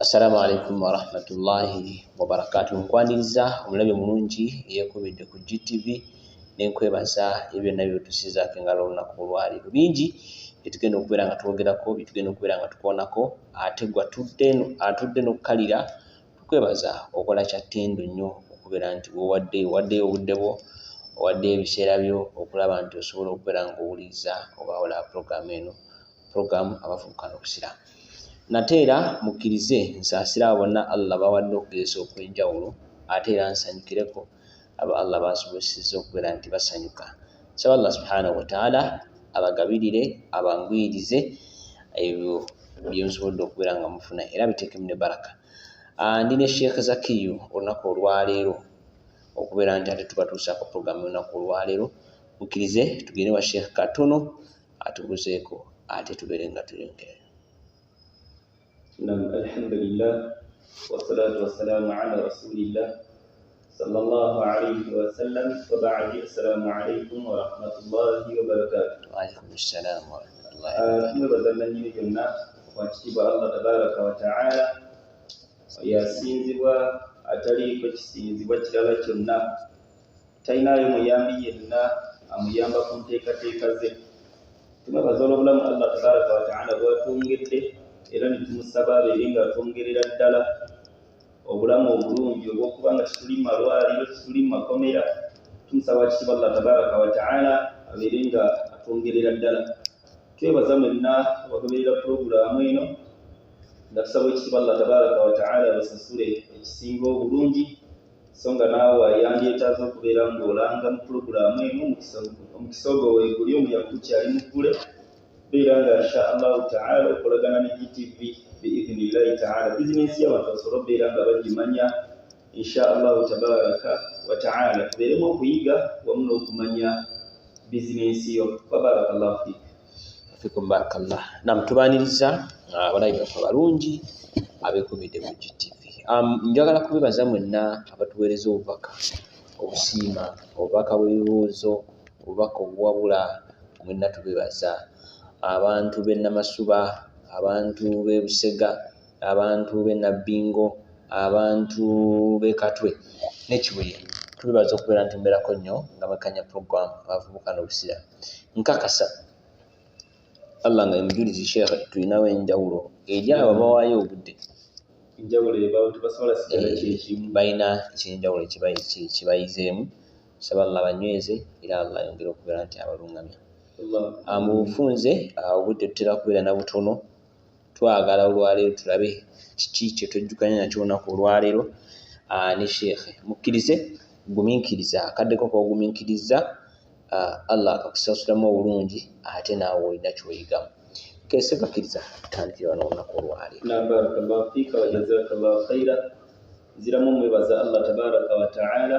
Assalamu alaikum warahmatullahi wabarakatuh. Nkwaniriza omulabi omulungi eyeekubidde ku GTV nenkwebaza ebyo byonna byotusizaako engalo olunaku olwaleero. Bingi byetugenda okubeera nga twogerako, byetugenda okubeera nga tukoonako, ate gwe atudde n'okukalira tukwebaza okola kya ttendo nnyo okubeera nti wewaddeyo, owaddeyo obudde bwo, owaddeyo ebiseera byo okulaba nti osobola okubeera ng'owuliriza oba olaba pulogulaamu eno, pulogulaamu Abavubuka n'Obusiraamu. Nate era mukkirize nsaasire abo bonna Allah b'awadde okugezesa okw'enjawulo ate era nsanyukireko abo Allah b'asobozesezza okubeera nti basanyuka. Nsaba Allah subhanahu wa ta'ala abagabirire, abanguyirize ebyo bye musobodde okubeera nga mufuna era abiteekemu ne baraka. Ndi ne Sheikh Zakiyu olunaku olwaleero okubeera nti ate tubatuusaako pulogulaamu y'olunaku olwaleero. Mukkirize tugende wa Sheikh katono atubuzeeko ate tubeere nga tuyongerayo. Nam alhamdulillah wassalatu wassalamu ala rasulillah sallallahu alayhi wasallam wa ba'di. Assalamu alaikum wa rahmatullahi wa barakatuh. Wa alaikum assalam wa rahmatullahi wa barakatuh. Tumwebaza nannyini byonna wakitiibwa Allah tabaraka wa taala, yasinzibwa ataliiko kisinzibwa kirala kyonna, talinaayo muyambi yenna amuyamba ku nteekateeka ze. Tumwebaza olw'obulamu Allah tabaraka wa taala bwatwongedde, era ne tumusaba abeere nga atwongerera ddala obulamu obulungi obw'okuba nga tetuli mu malwaliro, tetuli mu makomera. Tumusaba kitiibwa Allah tabaraka wa taala abeere nga atwongerera ddala. Twebaza mwenna abagoberera pulogulaamu eno nga tusaba ekitiibwa Allah tabaraka wa taala abasasule ekisinga obulungi, so nga naawe ayandyetaaze okubeera ng'olanga mu pulogulaamu eno, omukisa ogwo weeguli, omulyango gukyali muggule. Beera nga insha Allahu taala okolagana ne GTV biidhinillahi taala, bizinensi y'abantu basobole okubeera nga bagimanya insha Allahu tabaraka wa taala. Tubeeremu okuyiga wamu n'okumanya bizinensi yo. Wabarakallahu fiik. Fikum barakallah. Nam tubaaniriza abalabi baffe abalungi abeekumidde ku GTV. Njagala kubebaza mwenna abatuweereza obubaka obusiima, obubaka bw'ebibuuzo, obubaka obuwabula, mwenna tubebaza. Abantu b'e Namasuba, abantu b'e Busega, abantu b'e Nabbingo, abantu b'e Katwe ne Kibuye, tubebaza okubeera nti mubeerako nnyo nga mwekkanya pulogulaamu Abavubuka n'Obusiraamu. Nkakasa Allah nga ye mujulizi, Sheikh, tulinawo enjawulo eri abo abawaayo obudde. Enjawulo ebaawo, tebasobola sigala kyekimu, balina ekyenjawulo kibayizeemu. Nsaba Allah banyweze era Allah ayongere okubeera nti abalungamya. Mu bufunze obudde tutera kubeera na butono, twagala olwaleero tulabe kiki kye twejjukanya nakyo olunaku olwaleero ne Sheikh. Mukkirize gumiikiriza, akaddeko k'ogumiikiriza Allah akakusasulamu obulungi ate naawe olina ky'oyigamu. Kese bakkiriza tutandikire wano olunaku olwaleero. Na barakallahu fiika wa jazakallahu khaira. Nziramu mwebaza Allah tabaraka wa taala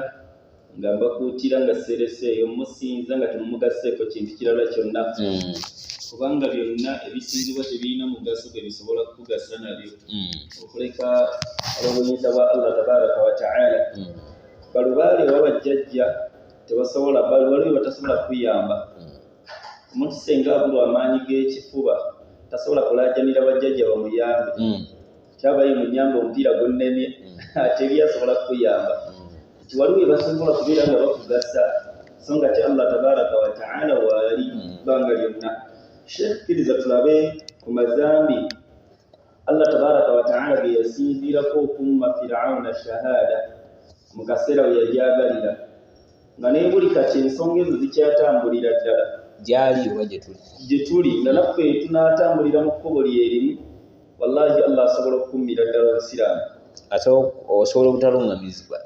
nga mbakuutira nga seereseeyo musinza nga temumugasseeko kintu kirala kyonna, kubanga byonna ebisinzibwa tebirina mugaso gwe bisobola kukugasa nabyo okuleka olw'obuyinza bwa Allah tabaraka wa taala. Balubaale oba bajjajja tebasobola, waliwo batasobola kukuyamba. Omuntu senga abulwa amaanyi g'ekifuba tasobola kulaajanira bajjajja bamuyambe, kyabaye munyamba omupiira gunnemye, teri asobola kukuyamba. Nti waliwo ebasobola kubeera nga bakugasa, so nga te Allah tabaraka wa taala waali bbanga lyonna. Sheikh, kkiriza tulabe ku mazambi Allah tabaraka wa taala ge yasinziirako okumma Firawuna shahada mu kaseera we yajagalira, nga ne buli kati ensonga ezo zikyatambulira ddala gyali oba gye tuli, gye tuli, nga naffe tunaatambulira mu kkubo lyerimu. Wallahi Allah asobola okukummira ddala obusiraamu. Ate osobola obutalungamizibwa,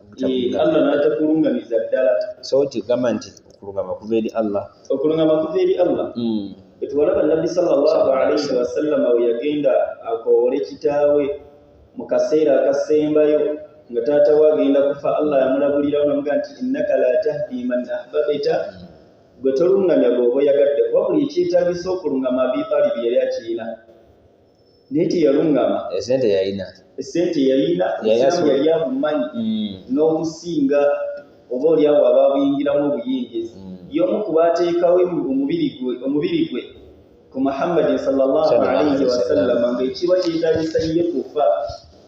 Allah n'atakulungamiza ddala. So kigamba nti okulungama kuva eri Allah, okulungama kuva eri Allah. Bwe tuwalaba Nabbi sallallahu alaihi wasallama we yagenda akoowole kitaawe mu kaseera akasembayo nga taata we agenda kufa, Allah yamulabulirawo namugaa nti innaka la tahdi man ahbabta, gwe tolungamya gweoba oyagadde, kuba buli ekyetaagisa okulungama Abi Talibu yali akirina, naye teyalungama. Esente yalina, esente yalina, obusiraamu yali abumanyi n'okusinga oba oliawo abaabuyingiramu obuyingizi. Y'omu ku baateekawo omubiri gwe ku Muhammadin sallallahu alaihi wasallama ng'ekiba kyetaagisa ye kufa.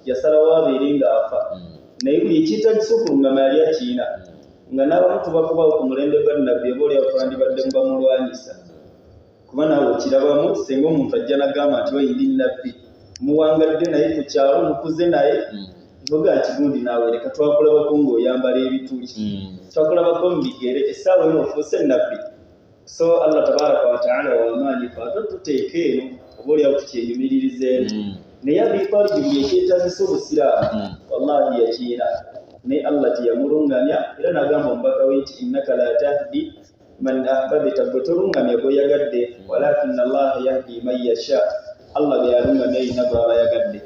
Yasalawo abeere ng'afa. Naye buli ekyetagisa okulungama yali akiina. Nga n'abamu tubakubawo ku mulembe gwa Nabbi oba oliawo twandibadde mubamulwanyisa. Kuba naawe okirabamu singa omuntu ajja n'agamba nti oyi ndi Nabbi, muwangadde naye ku kyalo, mukuze naye, ntoga nti gundi naawe leka twakulabako ng'oyambala ebituli, twakulabako mu bigere, essaawa eno ofuuse Nabbi. So Allah tabaraka wa taala w'amaanyi, fe ate tuteeka eno oba oliawo tukyenyumiririzeemu. Naye Abi Talib buli ekyetagisa obusiraamu wallahi yakiina, naye Allah teyamulungamya. Era n'agamba omubaka we nti innaka la tahdi man ahbabta, gwe tolungamya gw'oyagadde, walakinna Allaha yahdi man yasha, Allah bwe yalungamya yenna gw'aba ayagadde.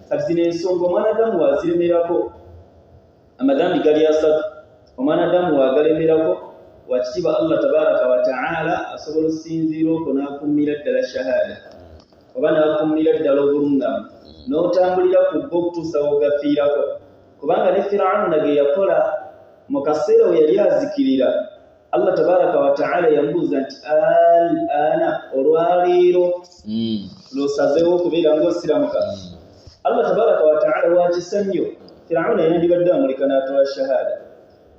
Kati zino ensonga omwanadamu waziremerako, amadambi gali asatu, omwanadamu wagalemerako, wakitiibwa Allah tabaraka wa taala asobola okusinziira okwo n'akuumira ddala shahada oba n'akuumira ddala obulungamu, n'otambulira ku bwo okutuusa w'ogafiirako. Kubanga ne Firawuna ge yakola mu kaseera we yali azikirira, Allah tabaraka wa taala yamubuuza nti al ana, olwaleero lw'osazeewo okubeera ng'osiramuka. Allah tabaraka wa taala wakisa nnyo, Firawuna yandibadde amuleka n'atwala shahada.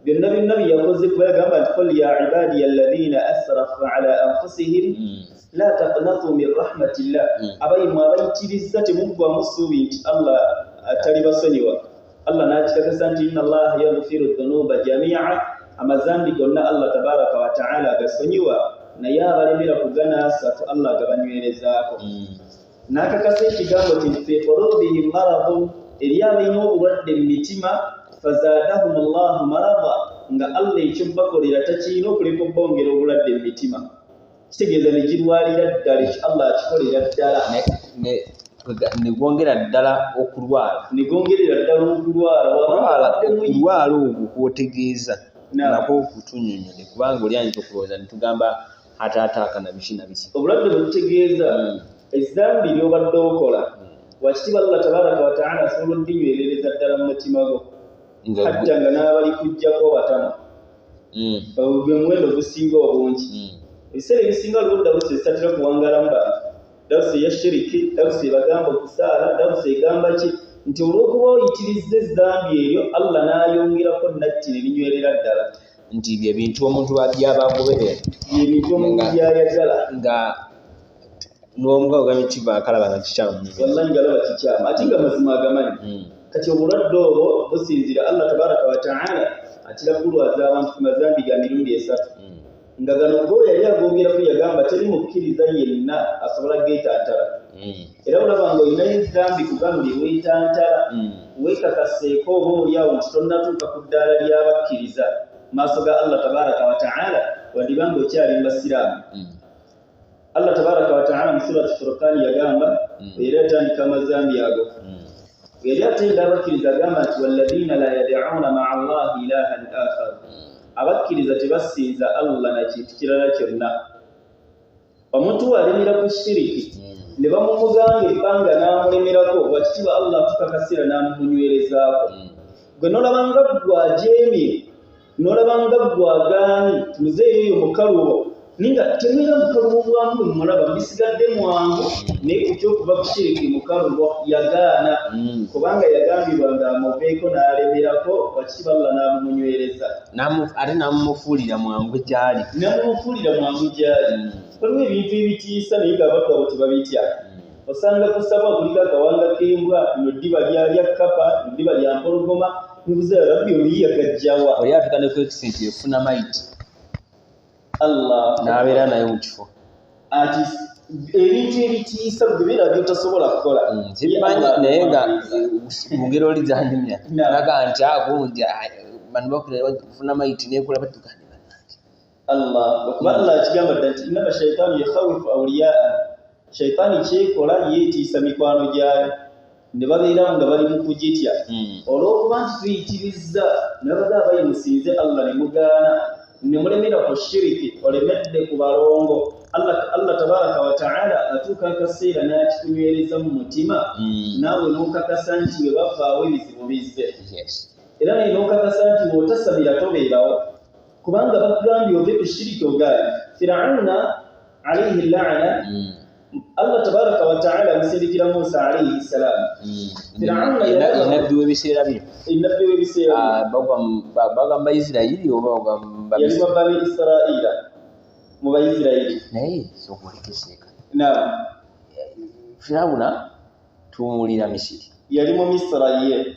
Byonna byonna bye yakoze, kuba yagamba nti qul ya ibadiya alladhina asrafu ala anfusihim la taqnatu min rahmatillah, abayimu abayitirizza temuggwamu ssuubi nti Allah atalibasonyiwa. Allah n'akikakasa nti inna Allaha yaghfiru dhunuba jami'a, amazambi gonna Allah tabaraka wa taala agasonyiwa, naye abalemera ku gana asatu Allah agabanywerezaako. N'akakasa ekigambo nti fi qulubihim maradun, eri abalina obulwadde mu mitima, fazaadahum Allahu marada, nga Allah ekyo bakolera takirina okuleka obbongera obulwadde mu mitima. Kitegeeza ne girwalira ddala, ekyo Allah akikolera ddala. Ne gwongera ddala okulwala. Ne gwongerera ddala okulwala. Okulwala okwo kw'otegeeza nako kutunnyonnyole, kubanga oli ayinza okulowooza ne tugamba ataataaka na biki na biki. Obulwadde bwe tutegeeza ezzambi ly'obadde okola, wakitiibwa Allah tabaraka wa taala asobola oddinywerereza ddala mu mutima gwo, hatta nga n'abalikuggyako batamu. Gwe muwendo ogusinga obungi. Ebiseera ebisinga waliwo dawusi ezitatera kuwangaala mu bantu. Dawusi eya shiriki, dawusi ebagamba okusaala, dawusi egamba ki nti olw'okuba oyitirizza ezzambi eryo Allah n'ayongerako natti ne linywerera ddala. Nti bye bintu omuntu by'aba agoberera, bye bintu omuntu by'ayagala, nga n'omugawo gambye kiva akalaba nga kikyamu. Wallahi ngalaba kikyamu ate nga mazima agamanyi. Kati obulwadde obwo businziira Allah tabaraka wa taala atera kulwaza abantu ku mazambi ga mirundi esatu. Nga gano go yali agongerako yagamba teri mukkiriza yenna asobola geetantala. Era olaba nga olinayo ezzambi ku gano lye weetantala, weekakaseeko oba oliawo nti tonnatuuka ku ddaala ly'abakkiriza maaso ga Allah tabaraka wa taala, wandiba nga okyali mu basiraamu. Allah tabaraka wa taala mu surati Furqan yagamba, era yatandika amazambi ago. Yali atenda abakkiriza agamba nti walladhina la yad'una ma'a Allahi ilahan akhar, abakkiriza tebasinza Allah na kintu kirala kyonna. Omuntu walemera ku shiriki ne bamumugamba ebbanga n'amulemerako, wakitiibwa Allah atukakasira n'amunywerezaako. Gwe n'olaba nga ggwe ajeemye, n'olaba nga ggwe agaanyi, muzeeyo eyo mukalubo, ninga temwera mukalubo bwangu bwe mulaba bisigadde mwangu, naye ku ky'okuva ku shiriki mukalubo yagaana, kubanga yagambibwa ng'amuveeko n'alemerako, wakitiibwa Allah n'amunywereza. Ate n'amumufuulira mwangu gy'ali. N'amumufuulira mwangu gy'ali. Waliwo ebintu ebitiisa naye ng'abantu abo tebabitya. Osanga kusaba kuliko akawanga k'embwa, lino ddiba lya kkapa, lino ddiba lya mpologoma, nebuuza Rabbi oli yagajjawa. Oli atuuka ne ku extent efuna mayiti. Allah n'abeera naye mu kifo. Ati ebintu ebitiisa gwe beera by'otasobola kukola. Sibimanyi naye nga mu ngeri oli gy'anyumya. Naga nti agundi bano bakola kufuna mayiti n'ekola badduka ne bannange. Allah okuba Allah akigamba dda nti innama shaytaanu yakhawifu awliyaa, shaytaani kyekola yeetiisa mikwano gyayo ne babeeramu nga bali mu kugitya. Olw'okuba nti tuyitirizza ne babaga abayimusinze Allah ne mugaana, ne mulemera ku shiriki, olemedde ku balongo. Allah tabaraka wa taala atuuka akaseera n'akikunywereza mu mutima, naawe n'okakasa nti bwe bavaawo ebizibu bizze. Era naye n'okakasa nti bw'otasabira tobeerawo, kubanga bakugambye ove ku shiriki ogaanye. Firawuna alayhi laana Allah tabaraka wa ta'ala amusindikira Musa alayhi salam. Fir'auna nabbi w'ebiseera bino. Nabbi w'ebiseera bagamba Isirayiri oba bagamba yali mu Bani Israila, mu Bayisirayiri. Naye sooka olekeseeka. Naam. Fir'auna tumuwulira Misiri. Yali mu Misra ye.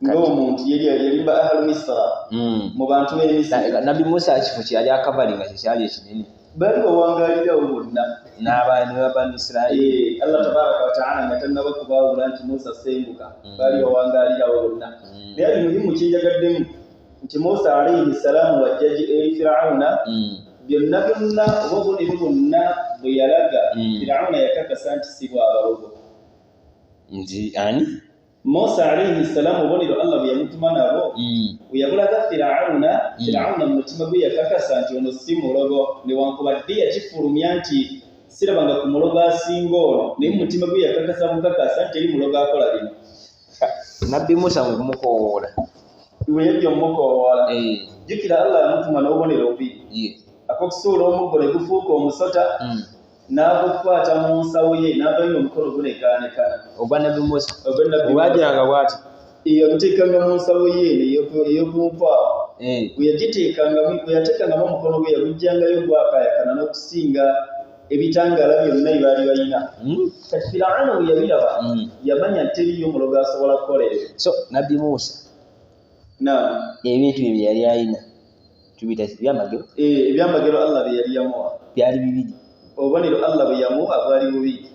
Ng'omuntu yali ba ahlu Misra. Mu bantu b'e Misiri. Nabbi Musa ekifo kye yali akavalinga kye kyali ekinene. Bali bawangalirawo bonna. N'abaana ba Bani Israili. Allah tabaraka wa ta'ala nga tannaba kubaawula nti Musa senguka. Bali bawangalirawo bonna. Naye ali muhimu kyenjagaddemu nti Musa alayhi salaamu wajja eri Fir'auna byonna byonna oba obubonero bwonna bwe yalaga Fir'auna yakakasa nti si bw'abalogo. Nti ani? Musa alayhi salaamu obubonero Allah bwe yamutuma nabo bwe yabulaga Fir'auna, Fir'auna mu mutima gwe yakakasa nti ono si mulogo, newankubadde yakifulumya nti sirabanga ku mulogo asinga ono, naye mu mutima gwe yakakasa bukakasa nti eri mulogo akola bino. Nabbi Musa mu kumukoowoola. Bwe yajja omumukoowoola. Jjukira Allah yamutuma n'obubonero bubiri. Ak'okusuula omuggo ne gufuuka omusota, n'agukwata mu nsawo ye n'avayo ng'omukono gunekaanekana. Ogwa Nabbi Musa. Bw'agiranga bw'ati. Yaguteekanga mu nsawo ye ey'okumpaawo. Bwe yateekangamu omukono gwe yagugjangayo gwakaayakana n'okusinga ebitangaala byonna bye baali balina. Kati Fir'auna bwe yabiraba yamanya nti teriiyo mulogo asobola kukola ebyo. So Nabbi Musa naam, ebintu bye yali alina tubiyita ebyamagero. Ebyamagero Allah bye yali yamuwa byali bibiri. Obubonero Allah bwe yamuwa bwali bubiri.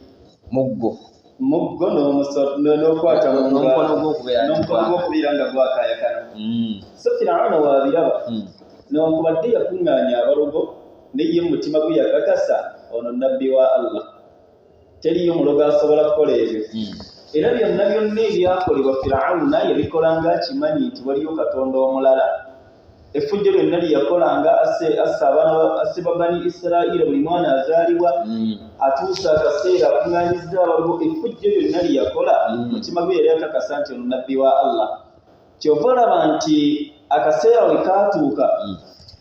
Muggo n'okwata n'omukono gw'okubeera nga gwakaayakana. So Fir'auna wabiraba newankubadde yakuŋŋaanya abalogo naye ye mu mutima gwe yakakasa ono nabbi wa Allah, teriiyo mulogo asobola kukola ebyo. Era byonna byonna ebyakolebwa Fir'auna yabikolanga akimanyi nti waliyo Katonda omulala. Effujjo lyonna lye yakolanga asse Bani Israila, buli mwana azaalibwa atuusa akaseera akuŋŋaanyizza abalogo. Effujjo lyonna lye yakola mutima gwe yali akakasa nti ono nabbi wa Allah. Kyova olaba nti akaseera we kaatuuka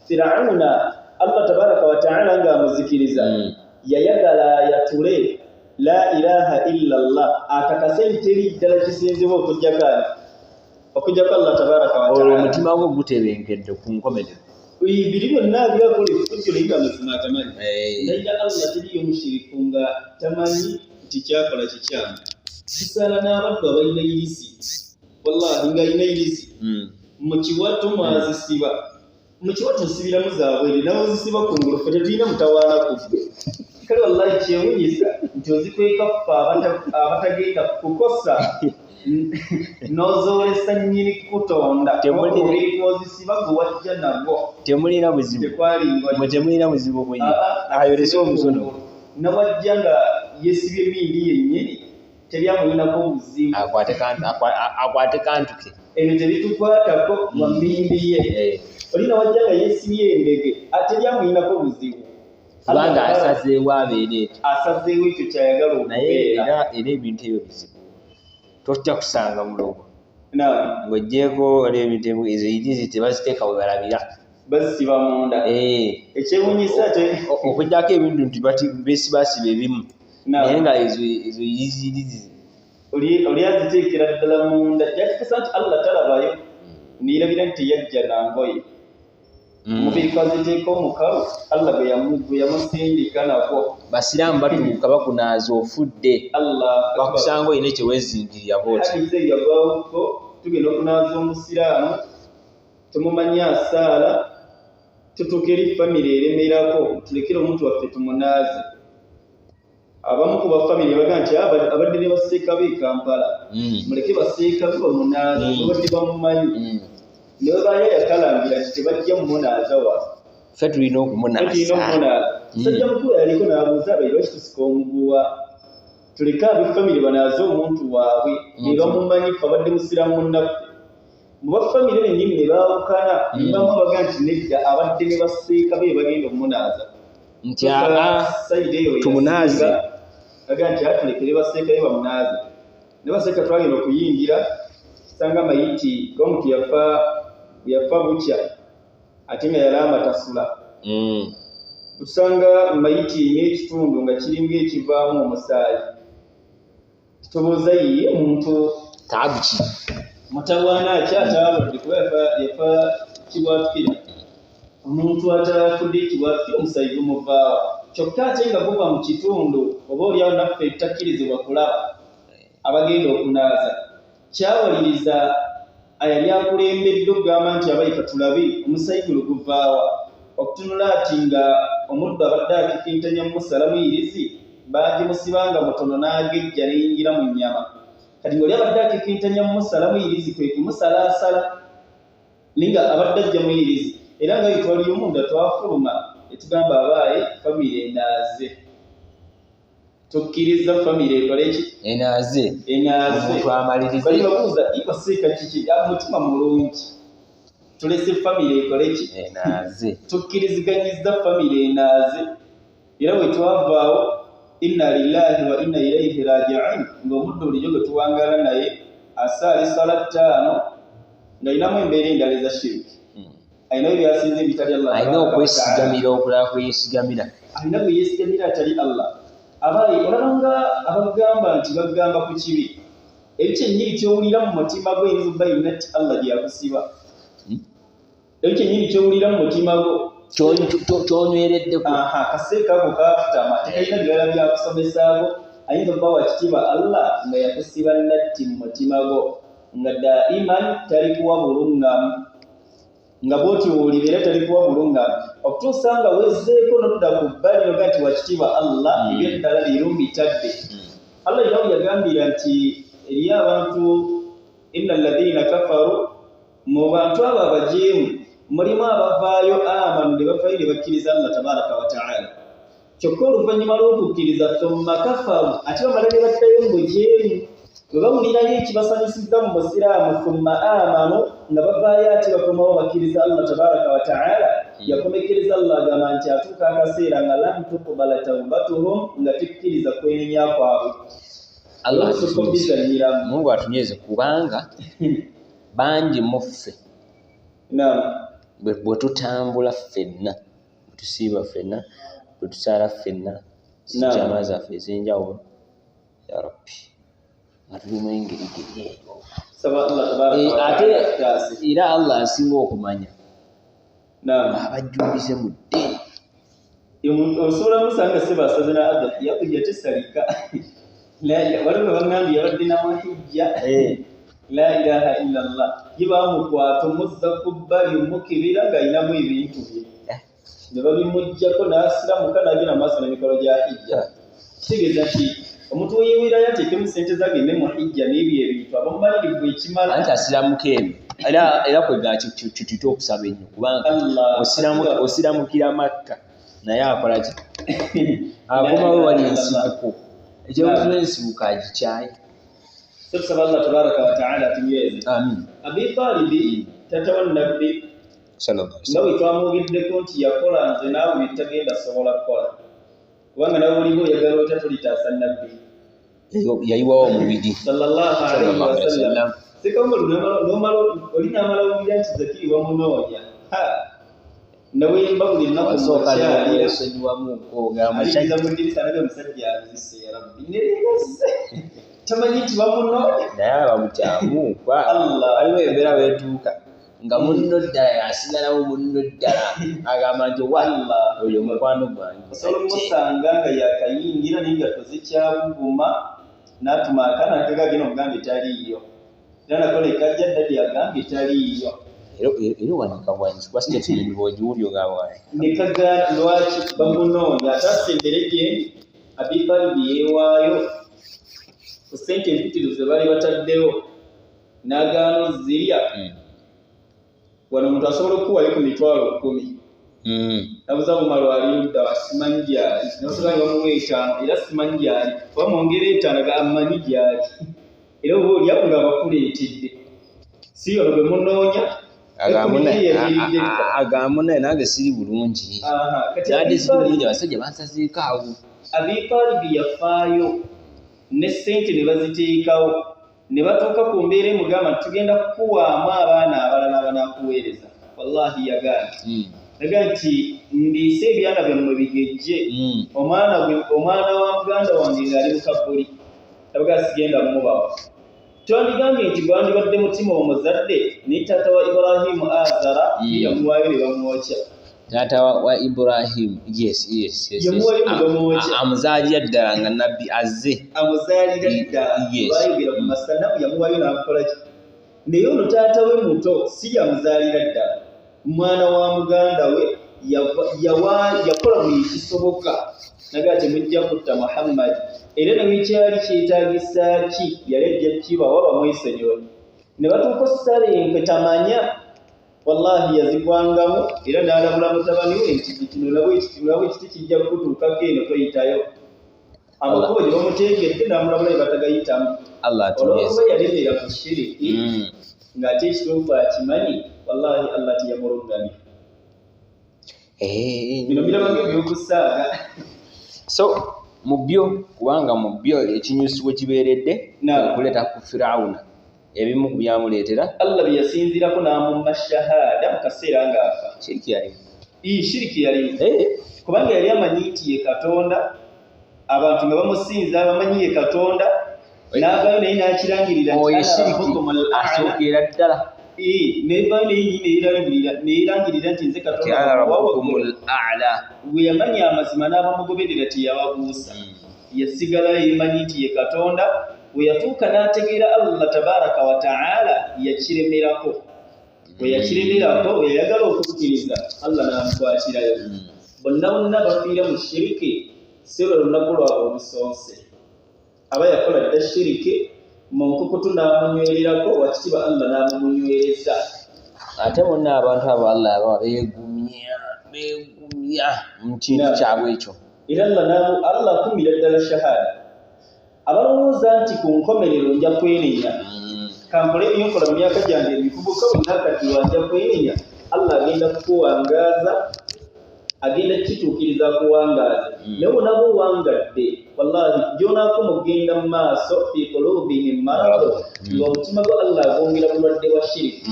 Fir'auna Allah tabaraka wa ta'ala ng'amuzikiriza yayagala ayatule la ilaha illa Allah, akakase nti teri ddala kisinzibwa okuggyako ani? Okuggyako Allah tabaraka wa ta'ala. Olwo omutima gwe gutebenkedde ku nkomerero. Biri byonna byakola effujjo naye nga mazima atamanyi. Naye Allah teriiyo mushiriku nga tamanyi nti kyakola kikyamu. Tusaala n'abaddu abalina yirisi, wallahi ng'alina yirisi mu kiwato mwazisiba, mu kiwato osibiramu zaabwere nawe ozisiba ku ngulu, ffe tetulina mutawaana ku ggwe. Kale wallahi kyewuunyisa nti ozikweka ffe abatagenda kukosa n'ozoolesa nnyini kutonda. Omubiri gw'ozisiba gwe wajja nagwo. Temulina buzibu. Tekwalinga. Temulina buzibu bwennyini. Ayolese omusono. Nawajja nga yeesibye emmindi yennyini teryamulinako buzibu. Akwate kantu ke. Ebyo tebitukwatako lwa mmindi ye. Oli nawajja nga yeesibye endege teryamulinako buzibu. Kubanga asazeewo abeere ekyo. Asazeewo ekyo ky'ayagala okubeera. Naye era ebintu ebyo bizibu. Tojja kusanga mulogo. Naam. Ng'oggyeko waliwo ebintu ezo yirizi tebaziteeka we balabira. Bazisiba munda. Ekyewuunyisa okuggyako ebintu nti beesibasiba ebimu. Naye nga ezo yirizi. Oli aziteekera ddala munda. Gyakikasa nti Allah talabayo. Neerabira nti teyajja na ngoye. Omubiri kwaziteeka omukalu Allah gwe yamusindika nagwo. Basiraamu batuuka bakunaaza ofudde. Allah bakusanga olina kye weezingirira bw'oti. Hadisi eyo yagwawoko tugenda okunaaza omusiraamu tumumanyi asaala tutuuka eri famire eremerako tulekere omuntu waffe tumunaaze. Abamu ku bafamire baga nti abadde ne baseeka be e Kampala muleke baseeka be bamunaaze babadde bamumanyi. Ne bwe yakalangira nti tebajja mumunaaza wano. Ffe tulina okumunaaza. Musajja mukulu yaliko n'abuuza abayi lwaki tusika omuguwa tuleke ab'effamire banaaze omuntu waabwe ne bamumanyi ffe abadde musiraamu munnaffe. Mu bafamire bennyini ne baawukana ne bamu baga nti nedda abadde ne baseeka be bagenda omumunaaza. Nti tumunaaze. Baga nti atulekere baseeka be bamunaaze. Ne baseeka twagenda okuyingira sanga mayiti g'omuntu yafa bukya ate nga yalamba tasula. Tusanga mayiti ng'ekitundu nga kiringa ekivaamu omusaayi, tubuuza ye omuntu taabuki mutawaana ki ataalwadde kuba yafa kibwatukira. Omuntu atafudde ekibwatukira omusaayi gumuvaawo, kyokka ate nga guva mu kitundu oba oliawo naffe tutakkirizibwa kulaba abagenda okunaaza. Kyawaliriza ayali akulembedde okugamba nti abayi katulabe omusaayi guno guvaawa, okutunula ati nga omuddo abadde akikintanya musala muyirizi baagimusibanga mutono n'agejja neyingira mu nnyama. Kati ng'oli abadde akikintanya musala muyirizi kwe kumusalaasala ninga abadde ajja muyirizi, era nga twaliyo munda twafuluma etugamba abaaye famire enaaze, tukkiriza famire ekole ki? Enaaze, enaaze. Twamalirize. Babuuza ibaseeka kiki? Mutima mulungi, tulese famire ekole ki? Enaaze. Tukkiriziganyiza famire enaaze. Era bwe twavaawo inna lillahi wa inna ilayhi raji'un, ng'omuddo bulijjo gwe tuwangaala naye asaala essala 5 ng'alinamu embeera endala eza shiriki, alina ebyasinze ebitali Allah, alina okwesigamira okulala kweyesigamira, alina bwe yeesigamira atali Allah. Abayi olaba nga abagamba nti bagamba ku kibi, ekyo kyennyini ky'owulira mu mutima gwo eyinza okuba yina nti Allah gye yakusiba. Ekyo kyennyini ky'owulira mu mutima gwo kyonywereddeko, kaseeka ako kaakutama tekalina birala byakusomesaako. Ayinza okuba wa kitiibwa Allah nga yakusiba natti mu mutima gwo, nga daiman talikuwa buluŋŋamu, nga bw'oti wulira era talikuwa buluŋŋamu okutuusa nga wezzeeko n'odda ku bbali noga nti wa kitiibwa Allah ebyeddala leero mbitadde. Allah era yagambira nti eriyo abantu inna alladhina kafaru, mu bantu abo abajeemu mulimu abavaayo amanu ne bavaayo ne bakkiriza Allah tabaraka wa taala, kyokka oluvannyuma lw'okukkiriza thumma kafaru, ate bamala ne baddayo mu bujeemu bwe bawulirayo ekibasanyusizza mu busiraamu thumma amanu, nga bavaayo ate bakomawo bakkiriza Allah tabaraka wa taala. Yakomekkereza Allah agamba nti atuuka akaseera nga lam tuqbala tawbatuhum, nga tekkiriza kwenenya kwabwe. Allah Mungu atunyweze, kubanga bangi mu ffe bwe tutambula ffenna, bwe tusiiba ffenna, bwe tusaala ffenna, zijama zaffe ez'enjawulo, ya Rabbi, nga tulimu engeri geri eyo. Ate era Allah asinga okumanya abajjumbize mu ddiini. Osobola musanga si basaze na adhiya kujja tesalika, waliwo bangambye yabadde namahijja la ilaha illa Allah, ye bamukwata omuzza ku bbali omukebera ng'alinamu ebintu bye ne babimuggyako n'asiramuka n'agenda mu maaso n'emikolo gya hijja. Kitegeeza nti omuntu weyeewerayo ateekemu ssente ze agende mu hijja n'ebyo ebintu aba mumalirivu ekimala, anti asiramuka ebyo. Era kwega kituyite okusaba ennyo, kubanga osiramukira Makka naye akola ki? Akomawo wali ensibuko, ekyobuzibu ensibuko agikyaye. Tusaba Allah tabaraka wa taala atunyweze. Amin. Abi Talibi taata wa Nabbi nga bwe twamwogeddeko nti yakola nze naawe bitagenda sobola kukola, kubanga nawe oliba oyagala otya tolitaasa Nabbi, yayiwawo omubiri sallallahu alaihi wasallam. Ssekawunga oli n'amala owulira nti Zakiri bamunoonya, nawemba buli lunaku mukyalira mu ddirisa naga omusajja anzise ya Rabbi nereerose tamanyi nti bamunoonya, naye aba mukyamu. Waliwo embeera weetuuka nga munno ddala asigalawo munno ddala agamba nti wa oyo mukwano gwange. Osobola omusanga nga yakayingira naye nga tozikyabuguma n'atuma akaana akagagenda omugambye taliiyo, era nako ne kajja ddadi agambye taliiyo. Era owanika bwanyi kuba statement bw'ogiwulira ogamba ne kagaana lwaki bamunoonya. Ate asembere gye Abi Talibi yeewaayo ku ssente empitirivu ze baali bataddewo n'agaana ozirya. Wano omuntu asobola okukuwayo ku 10,000 nabuza Umaru ali ludda wa simanyi gy'ali, n'osanga nga bamuwa 5 era simanyi gy'ali, oba mwongera 5 ga amanyi gy'ali, era oba oliawo nga bakuleetedde si ono gwe munoonya. Agamba naye nange siri bulungi, nadde siri bulungi, abasajja bansazeeko awo. Abi Talibi yafaayo ne ssente ne baziteekawo ne batuuka ku mbeera emugamba nti tugenda kukuwaamu abaana abalala abanaakuweereza. Wallahi yagaana. Naga nti ndiise ebyana byammwe bigejje, omwana wa muganda wange ng'ali mu kabbuli, abaga sigenda mmubawa. Twandigambye nti gwandibadde mutima omuzadde, naye taata wa Ibrahimu Azara yamuwaayo ne bamwokya. Taata wa Ibrahim, yes. Yamuwaayo ne bamwokya. Amuzaalira ddala nga nabbi azze. Amuzaalira ddala. Baayogera ku masanamu, yamuwaayo n'amukola ki? Naye ono taata we muto si yamuzaalira ddala. Mwana wa muganda we yakola buli kisoboka. Naga temujja kutta Muhammad. Era ne wekyali kyetaagisa ki yali ajja kibawa bamwesonyiwe. Ne batuuka ossala enkwe tamanya, wallahi yazigwangamu era n'alabula mutabani we nti kino nabwe ekiti kijja kukutuukako eno toyitayo. Amakubo gye bamuteegedde n'amulabula bye batagayitamu. Olw'okuba yalemera ku shiriki ng'ate ekituufu akimanyi, wallahi Allah teyamulungamya. Bino biraba ng'ebyokusaaga. So mu byo, kubanga mu byo ekinyusi we kibeeredde okuleeta ku Firawuna ebimu ku byamuleetera Allah bye yasinziirako n'amumma shahada mu kaseera ng'afa. Shiriki yalimu. Shiriki yalimu. Kubanga yali amanyi nti ye Katonda, abantu nga bamusinza bamanyi ye Katonda, n'avaayo naye n'akirangirira nti oyo shiriki asookera ddala. N'evaayo naye nnyini neerangirira nti nze Katonda rabbukumul a'la. Bwe yamanya amazima n'abamugoberera teyababuusa. Yasigala yeemanyi nti ye Katonda. Bwe yatuuka n'ategeera Allah tabaraka wa ta'ala yakiremerako. Bwe yakiremerako, bwe yayagala okukkiriza, Allah n'amukwatirayo. Bonna bonna bafiira mu shiriki, si lwe lunaku lwabwe olusonse. Aba yakola dda shiriki mu nkukutu n'amunywererako, wakitiibwa Allah n'amumunywereza. Ate bonna abantu abo Allah abawa beegumya mu kintu kyabwe ekyo. Era Allah akumira ddala shahada. Abalowooza nti ku nkomerero nja kwenenya, kankole ebyenkola mu myaka gyange emivubuka bwe nakaddiwa nja kwenenya, Allah agenda kukuwangaaza, agenda kukituukiriza akuwangaaze. Naye bw'onaaba owangadde, wallahi gy'onaakoma okugenda mu maaso fi qulubihim marad, ng'omutima gwa Allah agwongera bulwadde bwa shiriki,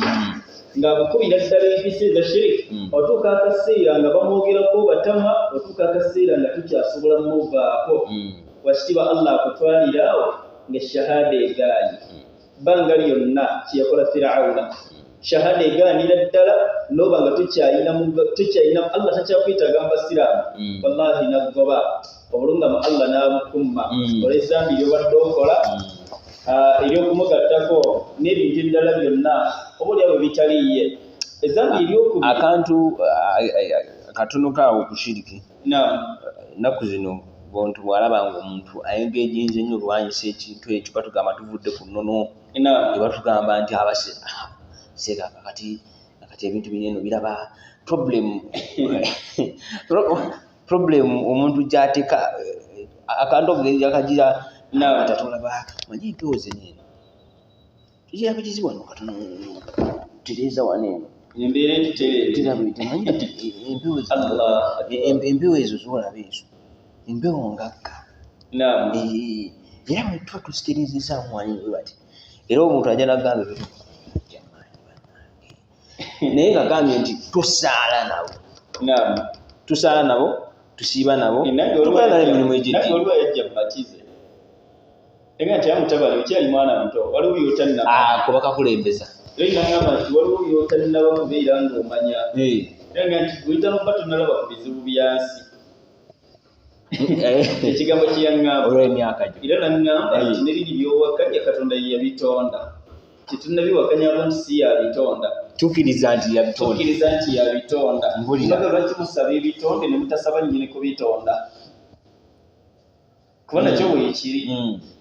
ng'agukubira ddala empisa eza shiriki. Otuuka akaseera nga bamwogerako batama, otuuka akaseera nga tukyasobola mumuvaako. Wakitiibwa Allah akutwalira awo nga shahada egaanye. Bbanga lyonna kye yakola Firawuna, shahada egaanira ddala, n'oba nga tukyayina Allah takyakwetaaga mu basiraamu. Wallahi naggoba obulungamu Allah n'abukumma olw'ezzambi ly'obadde okola ery'okumugattako n'ebintu ebirala byonna oba oliawo ebitaliiye. Ezzambi eryokubiri akantu katono kaawo ku shiriki. Ennaku zino bontu bw'alaba ng'omuntu ayengeejinze nnyo olwanyisa ekintu ekyo, batugamba tuvudde ku nnono, ne batugamba nti abaseera kati ebintu bino eno biraba problem omuntu gy'ateeka akantu akagira atatolaba manyi empewo zino eno tukiraba kizibu wano katono tereeza wano eno embeera etutereere manyi empewo ezo z'olaba ezo empewo ngagga. Era bwe tuba tuzitereezezaamu wano bwe bati, era omuntu ajja n'agamba naye ng'agambye nti tosaala nabo. Tusaala nabo, tusiiba nabo, tukola nabo emirimu egy'eddiini. Waliwo yajja mubatize. Era nti amutabani okyali mwana muto, waliwo by'otannaba. Ako bakakulembeza. Era n'agamba nti waliwo by'otannaba kubeera ng'omanya. Era nga nti bw'oyita n'okuba tonnalaba ku bizibu bya nsi. Ekigambo kye yaŋŋamba. Olw'emyaka gyo. Era n'aŋŋamba nti ne biri by'owakanya Katonda ye yabitonda. Tetunnabiwakanyaako nti si yabitonda. Tukkiriza nti yabitonda. Tukkiriza nti yabitonda. Mbaga lwaki musaba ebitonde ne mutasaba nnyini kubitonda? Kuba nakyo weekiri.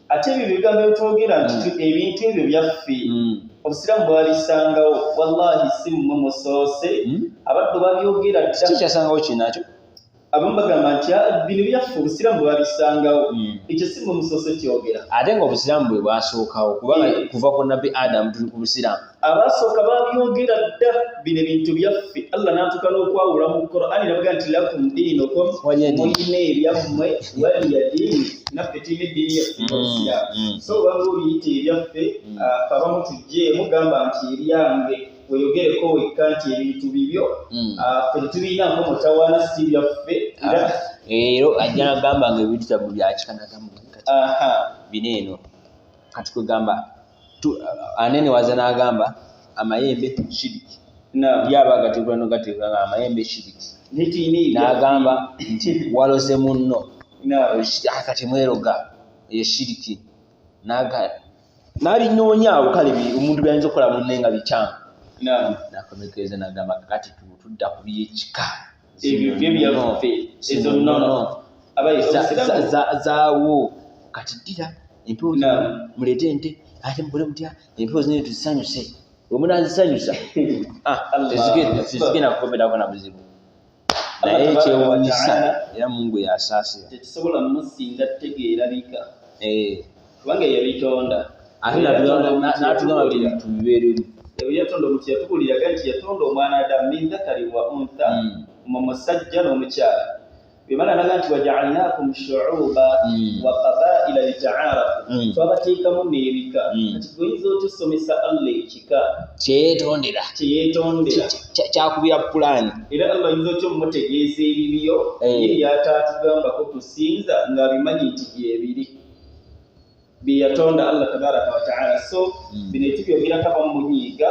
Ate ebyo ebigambo ebitwogera nti ebintu ebyo byaffe, obusiraamu bwabisangawo, wallahi si mmwe musoose, abaddu babyogera dda. Ki kyasangawo kinakyo? Abamu bagamba nti bino byaffe obusiraamu bwabisangawo, ekyo si mmwe musoose kyogera. Ate ng'obusiraamu bwe bwasookawo, kubanga kuva ku Nabbi Adamu tuli ku busiraamu. Abasooka babyogera dda bino ebintu byaffe. Allah n'atuuka n'okwawula mu Qur'ani n'abaga nti lakum diinukum, mulina ebyammwe, waliya diini, naffe tulina eddiini yaffe obusiraamu. So obanga obiyita ebyaffe, ffe abamu tujjeemu gamba nti eryange. Weyogereko wekka nti ebintu bibyo, ffe tetubirinaako mutawaana, si byaffe. Era ajja nagamba nga ebintu byammwe byakika, nagamba bino eno kati kwegamba anene waza n'agamba amayembe shiriki, yaba agateekula nogateekula nga amayembe shiriki, n'agamba nti walose munno kati mweroga ye shiriki, n'abinoonya awo kale omuntu byayinza okukola munne nga bikyamu. Nakomekereza n'agamba kakati tudda ku byekika ebyo byaffe ezo nnono zaawo kati ddira empewo muleete ente ate mukole mutya empewo zinene tuzisanyuse, bwe munaazisanyusa tezigenda kukomerako na buzibu. Naye kyewuunyisa era Mungu yasaasira, tetusobola musinga tutegeera bika kubanga yabitonda ate n'atugamba tubibeeremu. Yatonda omuntu, yatubuuliraga nti yatonda omwana Adamu min dhakari wa untha, mu musajja n'omukyala. Bimala naga nti wajaalnakum shuuba wa qabaila litaarafu, twabateekamu n'ebika. Kati goyinza otusomesa Allah ekika kyeyetondera, kyeyetondera kyakubira pulaani. Era Allah oyinza otya omutegeeza ebibyo ye byataatugambako kusinza ng'abimanyi nti gyebiri bye yatonda Allah tabaraka wa taala. So bino etubyogerako abamu munyiiga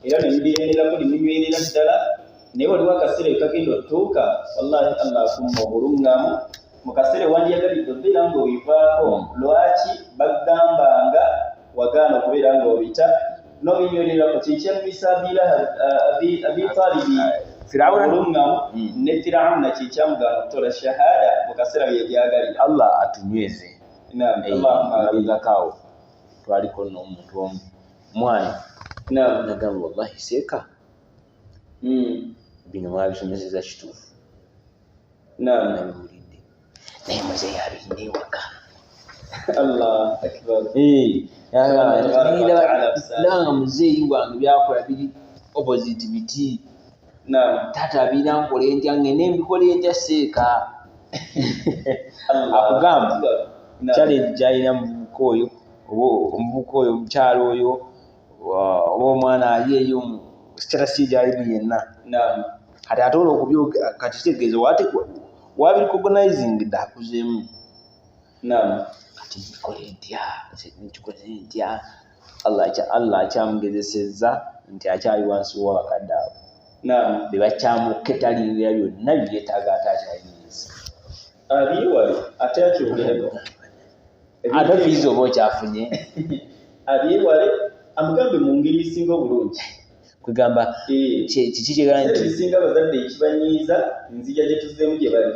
era ne mubiremerako ne munywerera ddala, naye waliwo akaseera ekagenda otuuka, wallahi Allah akumma obulungamu mu kaseera ewandiyagalidde obeera ng'obivaako. Lwaki bagambanga wagaana okubeera ng'obita n'obinywererako? Kyekyamisa Abi Talibi obulungamu ne Firawuna kyekyamugaana okutola shahada mu kaseera bye yagyagalira. Allah atunyweze. Mabegakaawo twaliko n'omuntu omu mwana nagamba wallahi seeka bino mwabisomeseza kituufu nabiwulidde, naye muzeeyi abirina ewaka. Nanga muzeeyi wange byakola biri opposite biti, taata abirina nkola entya ngende mbikola entya seeka? Akugamba challenge gyalina muvubuka oyo oba omuvubuka oyo omukyalo oyo oba omwana ali eyo status gyalimu yenna. Kati ate olwo kati kitegeeza wabirecognizing dda akuzeemu kati nkole ntya, nkikoze ntya? Allah akyamugezesezza nti akyali wansi w'abakadde abo be bakyamuketalingira byonna byeyeetaaga ate akyaliriza abyewale ate akyogereko ate fiizi oba okyafunye abyewale, amugambe mu ngeri esinga obulungi. Kwegamba kiki kyegamba nti ebisinga abazadde ekibanyiiza nzija gye tuzzeemu gye bali,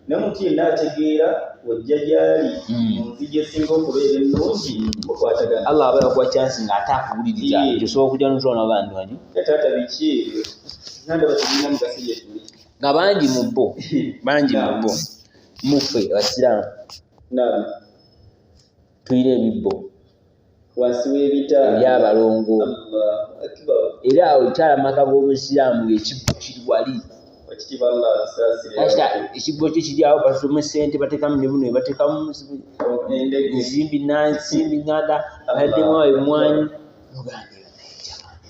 naye omuntu yenna ategeera wojja gy'ali mu nzija esinga okubeera ennungi mukwatagana. Allah aba yakuwa chance ng'ate akuwuliriza nti osobola okujja n'otuula n'abantu wangi taata biki ebyo nandaba tebirina mugaso gye tuli nga bangi mu bo, bangi mu bo muffe abasiraamu tulina ebibbo wansi w'ebita ebyabalongo. Era awo ekyala maka g'obusiraamu ng'ekibbo kiri wali, ekibbo kye kiri awo, basome sente bateekamu ne buno bateekamu nsimbi nsimbi nganda baddemu awo emmwanyi,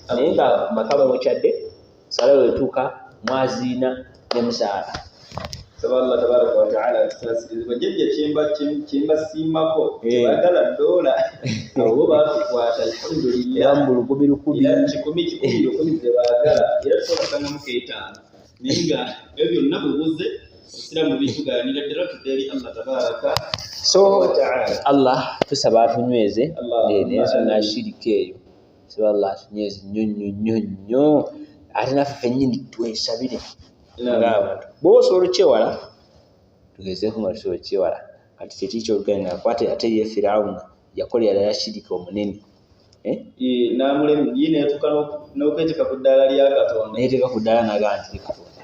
naye nga maka bamukyadde sala wetuuka mwaziina ne musaala. Saba Allah tabaraka wa taala atusaasirize. Bajjajja kyembasiimako tebaagala ddoola, abo baatukwata alhamdulillah mu lukumi lukumi era kikumi kikumi lukumi ze baagala, era tusobola kusangamu keetaano, naye nga ebyo byonna bubuze obusiraamu bitugaanira ddala tudde eri Allah tabaraka so Allah tusaba atunyweze n'ensonga ya shirika eyo, saba Allah atunyweze nnyo nnyo nnyo nnyo, ate naffe ffennyini twesabire ng'abantu bw'oba osobola okyewala tugezeeko nga tusobola okyewala. Kati kyeki kyoluganda kwate ate ye Firawuna yakolera ddala shirika omunene n'amulemu ye neetuuka n'okweteeka ku ddaala lya Katonda, neyeteeka ku ddaala n'agamba nti Katonda.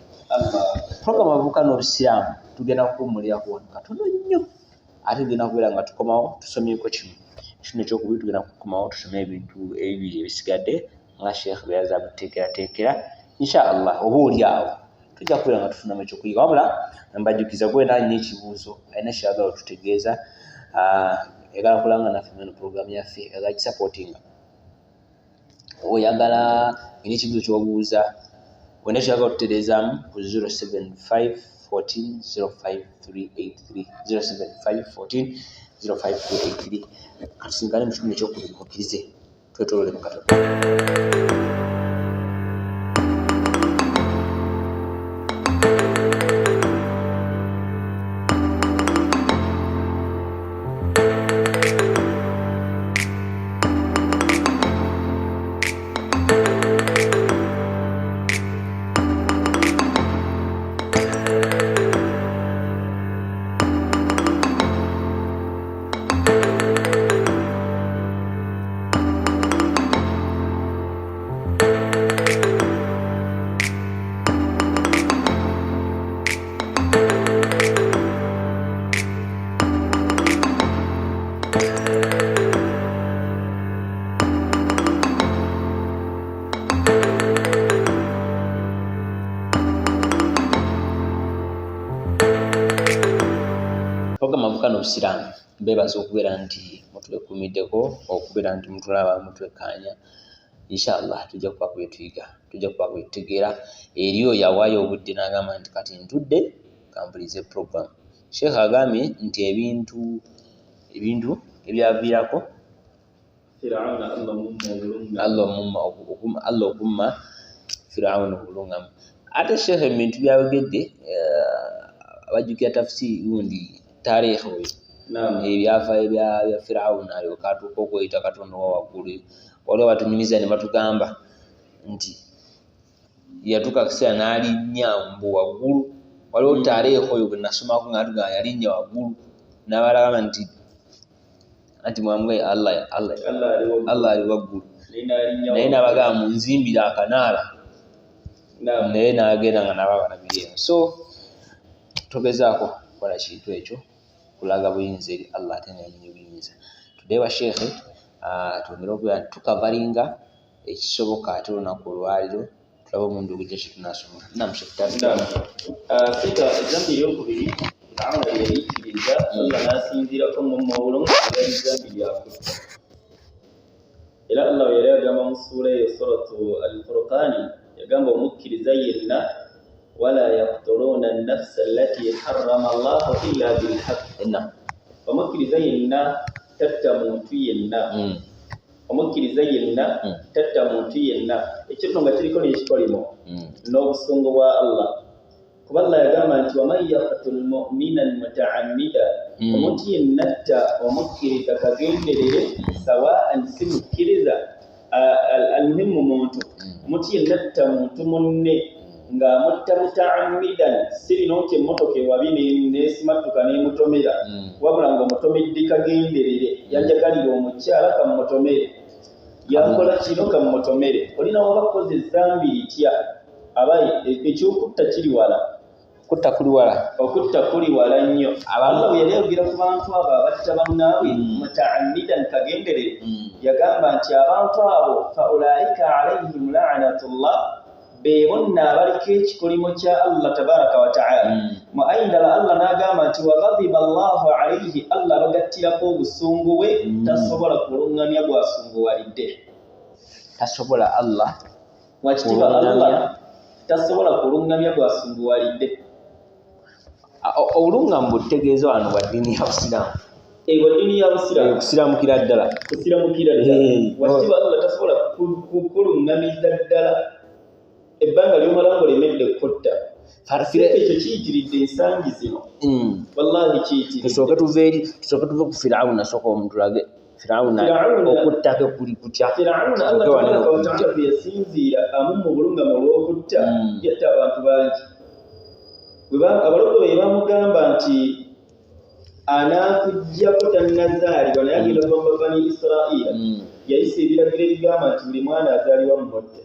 Program Abavubuka n'Obusiraamu tugenda kuwummulirako wano katono nnyo, ate tugenda kubeera nga tukomawo tusomyeko kino kino ekyokubiri, tugenda kukomawo tusome ebintu ebibiri ebisigadde nga Sheikh bwe yazze abuteekerateekera insha Allah, oba oli awo tujja kubeera nga tufunamu ekyokuyiga. Wabula mbajjukiza gwe alina ekibuuzo alina ky'ayagala otutegeeza, ayagala kulanga naffe mweno puroguramu yaffe, ayagala gisapootinga, Oyagala olina ekibuuzo ky'obuuza, wena ky'oyagala otutereezaamu ku 075 14 05 383, 075 14 05 383. Katusinkane mu kitundu ekyokubiri, mukkirize twetoolole mu katono. Program Avuka n'Obusiraamu, mbeebaza okubeera nti mutwekuumiddeko, okubeera nti mutulaba, mutwekkaanya. Inshallah tujja kubaako bye tuyiga, tujja kubaako bye tutegeera. Eri oyo awaayo obudde n'agamba nti kati ntudde kampulize program. Sheikh agambye nti ebintu ebyaviirako Fir'auna Allah omumma obulungamu. Allah okumma Fir'auna obulungamu. Ate Sheikh ebintu byayogedde, abajjukira tafsiri gundi tareekh oyo, ebyafaayo bya Fir'auna alyoke atuuke okweyita Katonda owa waggulu. Waliwo abatunyumiza ne batugamba nti yatuuka akaseera n'alinnya mbu waggulu. Waliwo tareekh oyo gwe nasomako nga atugamba yalinnya waggulu, n'abalagamba nti anti mwamwe Allah ali waggulu, naye n'abagamba munzimbire akanaala, naye n'agenda nga nabo abalabira eno. So togezaako kukola kintu ekyo kulaga buyinza eri Allah ate nga yennyini buyinza. Tuddeyo wa Sheikh, twongere okubeera nti tukavalinga ekisoboka ate olunaku olwaleero tulabe omundi ogujja kye tunaasoma. Naam Sheikh, tandika. Sika ezambi eryokubiri Fir'auna lye yayikkiriza, Allah n'asinziirako mumma obulungi lyali zambi lya kutta. Era Allah bwe yali agamba mu ssuula eyo Suratu Al-Furqaani, yagamba omukkiriza yenna wala yaqtuluuna an-nafsa allati harrama Allahu illa bilhaqq. Omukkiriza yenna tatta muntu yenna. Omukkiriza yenna tatta muntu yenna. Ekyo nno nga kiriko n'ekikolimo n'obusungu bwa Allah. Kuba Allah yagamba nti waman yaqtul mu'minan muta'ammida, omuntu yenna atta omukkiriza kagenderere sawaan si mukkiriza, almuhimu muntu, omuntu yenna atta muntu munne ng'amutta muta'ammidan, si lino nti emmotoka ewabi n'esimattuka n'emutomera, wabula ng'omutomedde kagenderere, yanjagalira omukyala kamutomere, yankola kino kamutomere. Olina waba akoze ezambi litya, abaye ekyokutta kiri wala. Kutta kuli wala. Okutta kuli wala nnyo. Allah bwe yali ayogera ku bantu abo abatta bannaabwe muta'ammidan kagenderere, yagamba nti abantu abo fa ulaika alayhim la'natullah, be bonna abaliko ekikolimo kya Allah tabaraka wa ta'ala. Mu aya endala Allah n'agamba nti wa ghadiba Allahu alayhi, Allah abagattirako obusungu bwe, tasobola kuluŋŋamya gw'asunguwalidde. Tasobola Allah wakitiibwa Allah tasobola kuluŋŋamya gw'asunguwalidde. Obulungamu butegeeza wano bwa ddiini ya Busiraamu. Bwa ddiini ya Busiraamu. Kusiramukira ddala. Kusiramukira ddala. Wakitiibwa Allah tasobola kukuluŋŋamiza ddala ebbanga ly'omala ng'olemedde kutta. Ekyo kiyitiridde ensangi zino. Wallahi kiyitiridde. Tusooke tuve eri, tusooke tuve ku Fir'auna, sooka omutulage Fir'auna okuttako kuli kutya. Fir'auna Allah tabaraka wa ta'ala bwe yasinziira amumma obulungamu olw'okutta, yatta abantu bangi. Abalogo be bamugamba nti anaakuggyako tannazaalibwa, naye agenda kuva mu Bani Israila. Yayisa ebiragiro ebigamba nti buli mwana azaalibwa mumutte.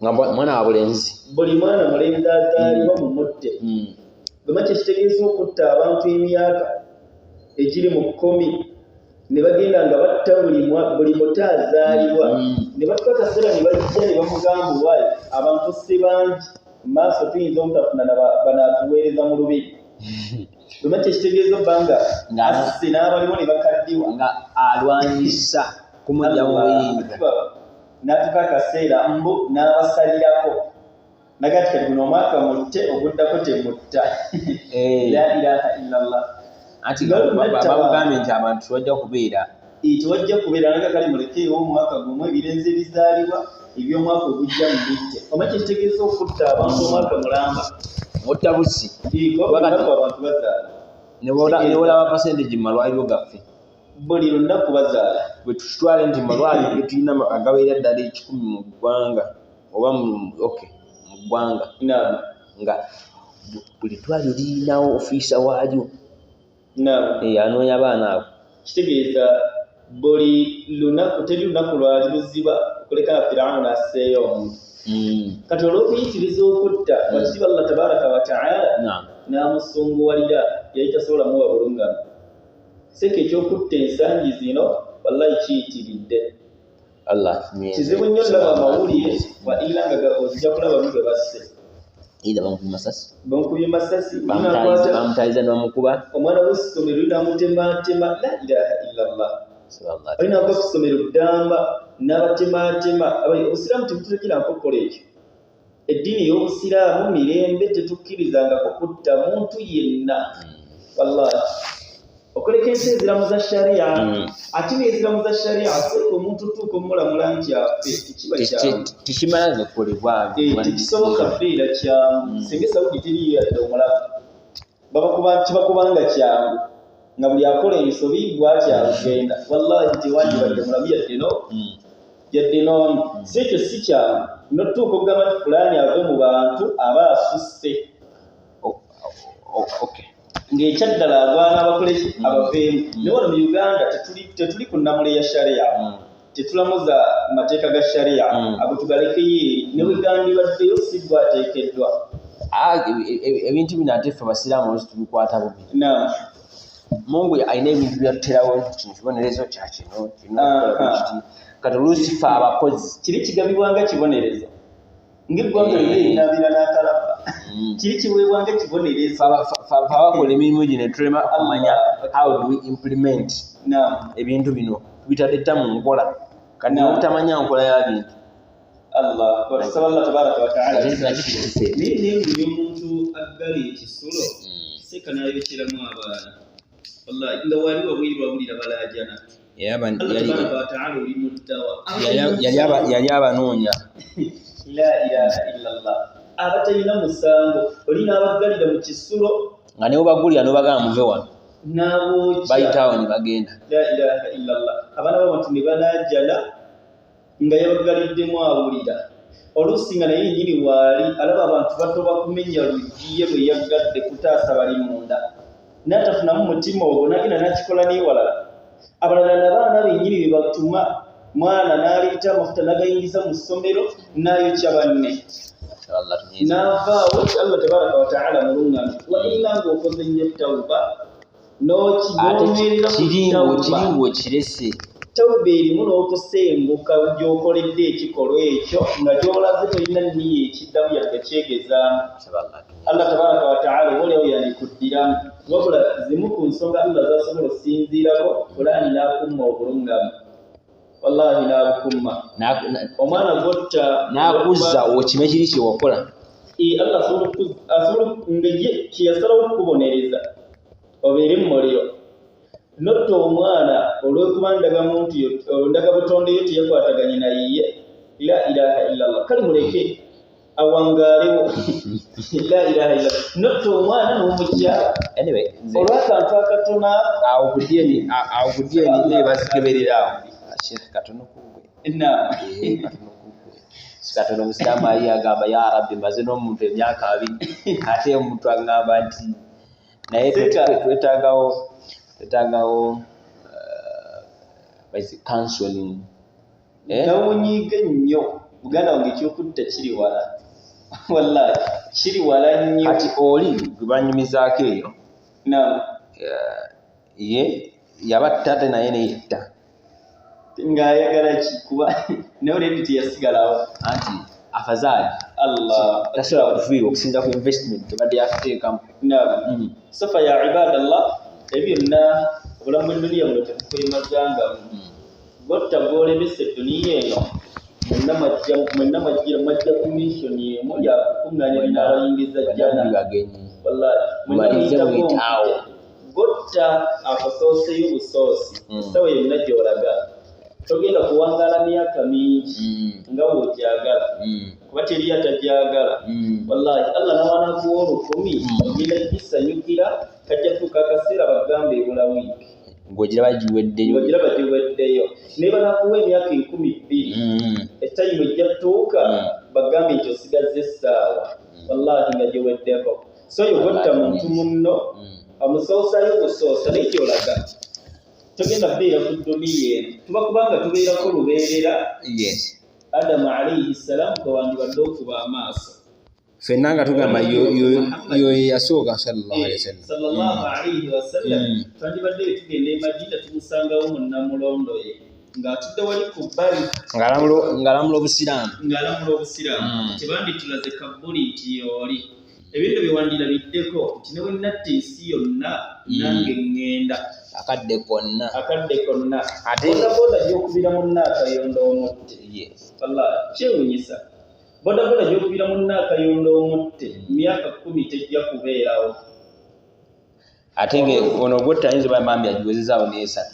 Nga mwana wa bulenzi. Buli mwana mulenzi azaalibwa mumutte. Bwe kye kitegeeza okutta abantu emyaka egiri mu kkumi, ne bagenda nga batta buli muto azaalibwa. Ne batuuka akaseera ne bajja ne bamugamba waayi abantu si bangi, mu maaso tuyinza obutafuna banaatuweereza mu lubiri. Bwe kye kitegeeza obbanga asse n'abaliwo ne bakaddiwa. Nga alwanyisa kumugyamu buyinza. N'atuuka akaseera mbu n'abasalirako naga ti kati guno omwaka mutte, oguddako temutta. La ilaha illallah. Anti bamugambye nti abantu tewajja kubeera, tewajja kubeera, naga kale mulekeewo omwaka gumu, ebirenzi ebizaalibwa eby'omwaka ogujja mubitte. Omanyi kyekitegeeza okutta abantu omwaka mulamba? Mutta busi. Abantu bazaala. Newolaba percentage mu malwaliro gaffe, buli lunaku bazaala. Bwe tukitwale nti malwaliro getulina agabeera ddala 100 mu ggwanga, oba mu ggwanga, nga buli ddwaliro lirinawo ofiisa waalyo anoonya abaana abo. Kitegeeza buli lunaku, teri lunaku lwali luziba okuleka nga Firawuna asseeyo omuntu. Kati olw'okuyitiriza okutta, wakitiibwa Allah tabaraka wa taala n'amusunguwalira, yali tasobola muwa bulungamu. Seka ekyokutta ensangi zino wallahi kiyitiridde. Kizibu nnyo laba amawulire wa ila nga ojja kulabamu gwe basse. Bamukubye masasi, bamutayiza ne bamukuba. Omwana w'essomero n'amutematema. La ilaha illallah. Olina ava ku ssomero ddamba n'abatematema. Obusiraamu tebutulekerako nkokola ekyo. Eddiini y'obusiraamu mirembe, tetukkirizangako kutta muntu yenna. Wallahi okoleka ensi eziramu za sharia, ate n'eziramu za sharia aseeka omuntu otuuka omulamula nti afe, tekiba kyangu. Tekimala gakolebwa. Tekisoboka kubeera kyangu. Singa Saudi teriyo yadde omulamu, kibakubanga kyangu nga buli akola ensobi bw'ati alugenda. Wallahi tewandibadde mulamu yadde n'omu. Si ekyo si kyangu n'otuuka okugamba nti fulaani ave mu bantu aba asusse. Ng'ekyaddala agwana abakoleki abaveemu. Naye wano mu Uganda tetuli ku nnamula ya sharia, tetulamuza mateeka ga sharia, ago tugalekeyo eri ne bwe gandibaddeyo si gwateekeddwa. Ebintu bino ate ffe abasiraamu oluusi tubikwata bubi. Mungu alina ebintu byatuterawo, kino kibonerezo kya kino, kino kiti. Kati oluusi ffe abakozi kiri kigabibwanga kibonerezo ng'eggwanga lyonna erinaabira n'akalaba, kiri kiweebwanga kibonerezo. Ffe abakola emirimu gino tulema okumanya how do we implement ebintu bino, tubitadde tta mu nkola. Kati n'obutamanya nkola ya bintu. Allah tusaba Allah tabaraka wa taala. Naye nengunya omuntu aggala ekisulo seeka n'ayokeramu abaana. Wallahi nga wali wabweru wabulira balaajana. Yali abanoonya. La ilaha illallah. Abatalina musango oli n'abaggalira mu kisulo nga ne bwebagulira n'obagamba muve wano, n'abookya, bayitaawo ne bagenda. La ilaha illallah. Abaana b'abantu ne balaajana nga yabaggaliddemu awulira. Oluusi nga naye yennyini waali alaba abantu batoba kumenya luggi ye lwe yaggadde kutaasa bali munda, n'atafunamu mutima ogwo n'agenda n'akikola n'ewalala. Abalala n'abaana bennyini be batuma mwana n'aleeta amafuta n'agayingiza mu ssomero n'ayokya banne. N'avaawo Allah tabaraka wa taala mulungamye. Wa illa ng'okoze nnyo tawuba n'okigomerera ku tawuba. Kiri ng'okirese. Tawuba erimu n'okusenguka gy'okoledde ekikolwa ekyo nga gy'olaze tolina nniya ekiddamu yadde kyegezaamu. Allah tabaraka wa taala oba oliawo yandikuddiramu. Wabula zimu ku nsonga Allah z'asobola okusinziirako Kulaani n'akumma obulungamu. Wallahi n'abukumma. Omwana gw'otta n'akuzza okime kiri kye wakola. Allah asobola nga ye kye yasalawo okukubonereza obeere mu muliro. N'otta omwana olw'okuba ndagamuntu yo, ndagabutonde yo teyakwataganye na ye. La ilaha illallah. Kale muleke awangaalewo. La ilaha illallah. N'otta omwana n'omukyala. Anyway, olw'akantu akatono awo ku DNA bazikeberera awo. Sheikh katono kugwe. Katono kugwe. Katono Musiraamu ali agamba ya Rabbi maze n'omuntu emyaka 20 ate omuntu agamba nti naye twetaagawo counseling. Nawunyiige nnyo muganda wange ekyokutta kiri wala. Wallahi kiri wala nnyo. Kati oli gwe banyumizaako eyo ye yabatta ate naye neyetta. Ng'ayagala ki kuba naye already teyasigalawo. Anti afazaali Allah tasobola kufiirwa okusinza ku investment tebadde yakuteekamu. Sofa ya ibadallah, ebyo byonna obulamu bw'edduniya buno tebukwemazangamu. Gotta gw'olemesa edduniya eno mu Mwenna mwajja ku mission emu yakukuŋŋaanya binaabayingiza jjana. Wallahi mwenna muyitaawo. Gotta akusooseyo busoosi essaawa yonna gy'olaga togenda kuwangaala myaka mingi nga bw'ogyagala kuba teri atagyagala. Wallahi Allah n'awanakuwa 1000 ogenda gisanyukira, kajja tuuka akaseera bagambe ebula wiiki ng'ogiraba giweddeyo, ng'ogiraba giweddeyo. Naye banakuwa emyaka 2000 etayimu ejja tuuka bagambe nti osigazza essaawa, wallahi nga giweddeko. So oyo gotta muntu munno amusoosayo busoosa, naye ky'olaga togenda kubeera ku duniya eno, tuba kubanga tubeerako lubeerera. Adamu alayhi salamu kwe wandibadde okuba amaaso ffenna nga tugamba yoyo yasooka sallallahu alayhi wasallam, sallallahu alayhi wasallam. Twandibadde tugenda e Madina tumusangawo munnamulondo ye ng'atudde wali ku bbali ng'alamula obusiraamu, ng'alamula obusiraamu. Tebanditulaze kabbuli nti yooli ebintu byewandirabiddeko nti ne bwe natta ensi yonna nange ŋŋenda akadde konna, akadde konna. Ate bodaboda gy'okubira munna akayondo omutte, wallahi kyewuunyisa. Bodaboda gy'okubira munna akayondo omutte myaka 10 tejja kubeerawo. Ate ono gwotta ayinza oba bambi agiwezezaawo n'esatu.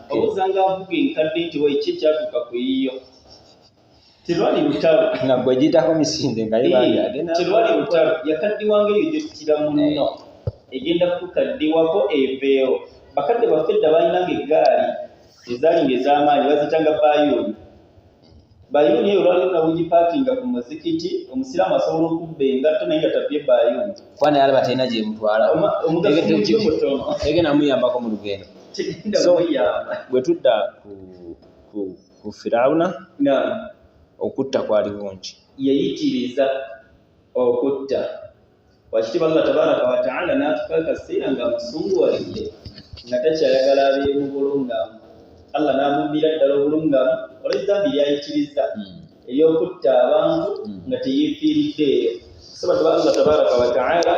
Obuuza ng'avuga enkadde nti wa ki ekyatuuka ku yiyo? Terwali lutalo. Nga gwe giyitako misinde nga ye bambi agenda. Terwali lutalo. Yakaddiwanga eyo gy'ottira munno egenda kukaddiwako eveewo. Bakadde baffe edda baalinanga eggaali ezaalinga ez'amaanyi baziyitanga bayuuni. Bayuuni eyo olwali nawugipaakinga ku muzikiti, omusiraamu asobola okubba engatto naye nga tabbye bayuuni. Kuba naye alaba terina gyemutwala. Omugaso mujjo mutono. Tegenda muyambako mu lugendo. Tegenda muyamba. Bwe tudda ku Firawuna, okutta kwali bungi. Yayitiriza okutta. Wakitiibwa Allah tabaraka wa taala n'atuuka akaseera ng'amusunguwalidde nga takyayagala abeere mu bulungamu. Allah n'amummira ddala obulungamu olw'ezzambi lyayitiriza ery'okutta abantu nga teyeefiiridde eyo. So batuba Allah tabaraka wa taala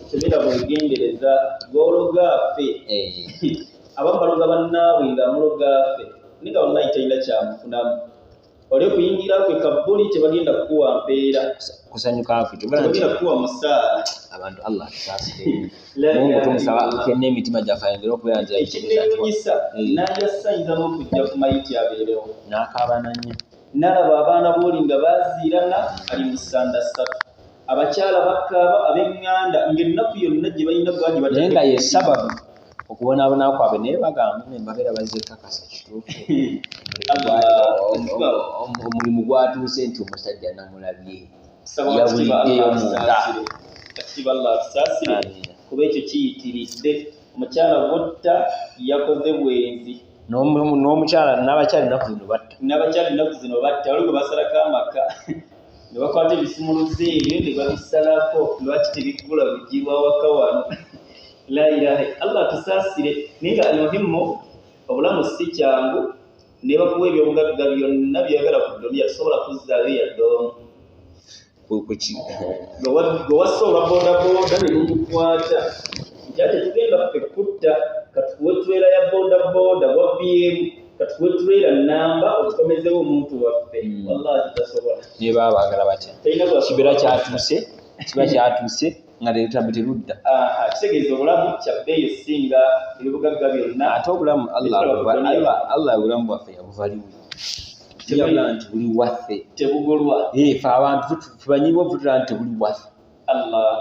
tebeera bwegendereza g'ologa ffe. Abamu baloga bannaabwe ng'amuloga ffe naye nga wallahi talina kyamufunamu. Oli okuyingira kwe kabbuli tebagenda kukuwa mpeera, kusanyuka kwe tebagenda kukuwa musaala. Abantu Allah atusaasire. Mungu tumusaba ffenna emitima gyaffe ayongere okubeera nti ekinneewuunyisa n'ayassa ayinza n'okujja ku mayiti abeerewo n'akaabana nnyo. N'alaba abaana b'oli nga baaziirana ali mu ssanda ssatu, abakyala bakaaba, ab'eŋŋanda ng'ennaku yonna gye balina gwagi naye nga ye sababu okubonaabona kwabwe, naye bagamba babeera bazekakasa kituufu. Omulimu gwatuuse nti omusajja namulabye yawuliddeyo munda. Ekitiibwa Allah atusaasire kuba ekyo kiyitiridde. Omukyala gotta yakoze bwenzi. N'omukyala n'abakyala ennaku zino batta. N'abakyala ennaku zino batta. Waliwo gwe basalako amaka ne bakwata ebisumuluzo ebyo ne babisalako, lwaki tebiggula luggi lwa waka wano? La ilaha Allah tusaasire. Naye nga almuhimmu obulamu si kyangu, ne bakuwa ebyobugagga byonna by'oyagala ku duniya tosobola kuzzaayo yadde omu. Gwe wassa olwa bodaboda ne lumukwata nti ate tugenda ffe kutta, katukuwe tureera ya bodaboda wabbyemu, katukuwe tureera namba otukomezewo omuntu waffe. Wallahi tasobola. Naye baba baagala batya? Kibeera kyatuuse, kiba kyatuuse nga terudda. Kitegeeza obulamu kya bbeeyi esinga ebyobugagga byonna. Ate obulamu Allah obulamu bwaffe yabuvaliwe. Yabula nti buli waffe. Tebugulwa. Ffe abantu tubanyiibwa obutula nti tebuli waffe.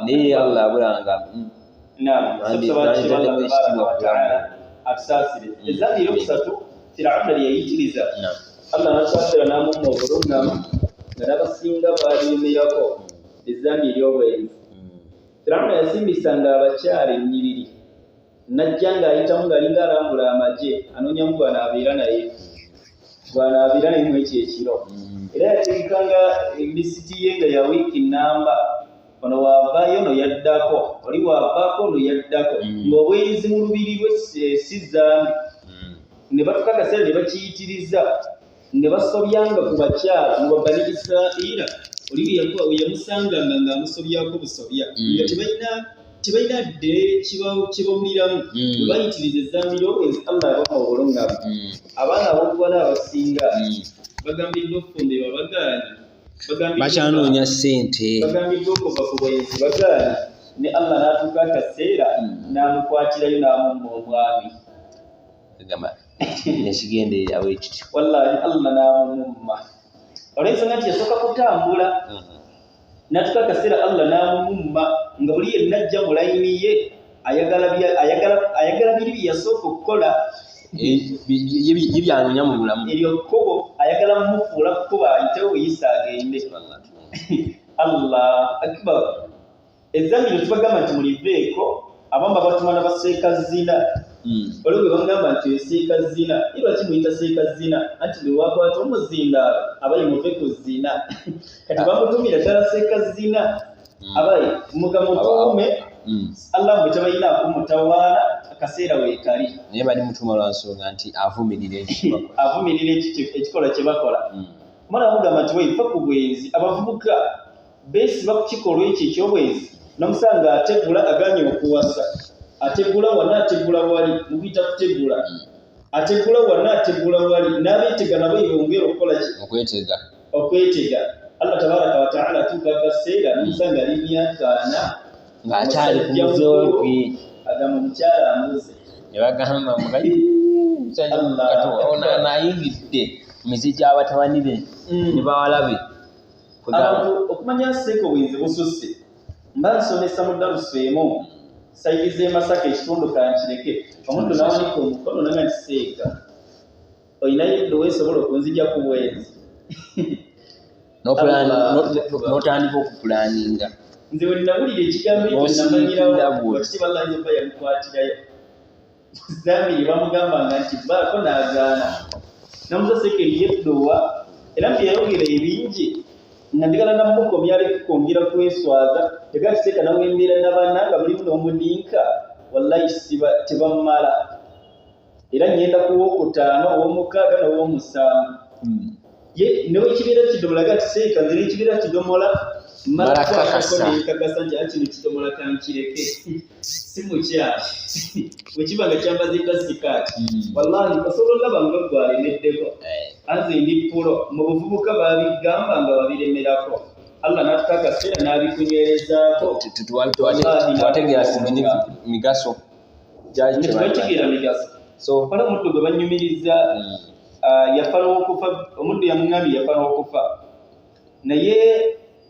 Naye Allah abulanga. Atusaasire. Ezzambi eryokusatu Firawuna lye yayitiriza. Allah n'atusaasira n'amumma obulungamu nga n'abasinga baaliremerako ezzambi ery'obwenzi. Firawuna yasimbisanga abakyala ennyiriri n'ajja ng'ayitamu ng'alinga alambula amagye anoonyamu gw'anaabeera naye gw'anaabeera naye mu ekyo ekiro. Era yategekanga lisiti ye nga ya wiiki nnamba, ono waavaayo ono yaddako, oli waavaako ono yaddako, ng'obwenzi mu lubiri lwe si zzambi. Ne batuuka akaseera ne bakiyitiriza ne basobyanga ku bakyala mu Bani Israila. Oli yamusanganga ng'amusobyako busobya nga tebalina dde kibawuliramu. Bwe bayitiriza ezzambi ly'obwenzi Allah yabawa obulungamu. Abaana ab'obuwala abasinga Bagambiddwa okufumbirwa bagaanyi. Bakyanoonya ssente. Bagambiddwa okuva ku bwenzi bagaanyi. Ne Allah n'atuuka akaseera n'amukwatirayo n'amumma omwami. Nekigendererawo ekityo. Wallahi Allah n'amumumma. Olw'ensonga nti yasooka kutambula n'atuuka akaseera Allah n'amumumma nga buli yenna ajja mu layini ye ayagala biri bye yasooka okukola. Ye byanoonya mu bulamu. Eryo kkubo ayagala mumufuula kkubo ayitewo buyisa agende. Allah akbar. Ezzambi lye tubagamba nti muliveeko, abamu babatuma na baseeka zina. Waliwo bwe bamugamba nti oseeka zina, ye lwaki muyita seeka zina? Anti bwe wakwata omuzindaalo abaye muve ku zina. Kati bamutumira ddala seeka zina. Abaye mugamutuume Allah mwe tabalinaako mutawaana akaseera weekali. Naye bali mutuma lwa nsonga nti avumirira ekibakola. Avumirira ekikolwa kye bakola. Omwana bamugamba nti weefa ku bwenzi, abavubuka beesiba ku kikolwa ekyo eky'obwenzi n'omusanga ategula agaanye okuwasa. Ategula wano ategula wali, mukuyita kutegula. Ategula wano ategula wali, n'abeetega nabo yongera okukola ki? Okwetega. Okwetega. Allah tabaraka wa ta'ala atuuka akaseera n'omusanga ali myaka ana ng'akyali ku muze agamba omukyala ambuze. Ne bagamba ayingidde mize gy'abatabani be ne bawala be. Abantu okumanya seeka obwenzi bususse. Mba nsomesa mu darusu emu sayizi z'e Masaka ekitundu kankireke. Omuntu n'awanika omukono n'agamba nti seeka olinayo eddowa esobola okunzigya ku bwenzi. N'otandika okupulaninga. Nze bwe nawulira ekigambo ekyo namanyirawo wakitiibwa Allah ayinza okuba yamukwatirayo. Zambiri bamugambanga nti baako n'agaana. Namuza seeka eriyo eddowa era mbu yayogera ebingi nga njagala namukomya aleke kwongera kweswaza. Yagamba nti seeka nawe embeera n'abaana nga mulimu n'omuninka wallahi siba tebammala. Era ngenda ku wookutaano, ow'omukaaga n'ow'omusanvu. Ye newekibeera kidomola aga nti seeka nze nekibeera kidomola mmala kukwatako nenkakasa nti kino kidomola kankireke. Si mukyala. Bwe kiba nga kyambaziddwa sikaati. Wallahi osobola olaba nga ggwe alemeddeko. Anze ndi ppulo mu buvubuka baabigamba nga babiremerako. Allah n'atuka akaseera n'abikunywerezaako. Twategeera migaso. Twategeera migaso. So waliwo omuddu gwe banyumiriza yafa n'okufa, omuddu yamugambye yafa n'okufa. Naye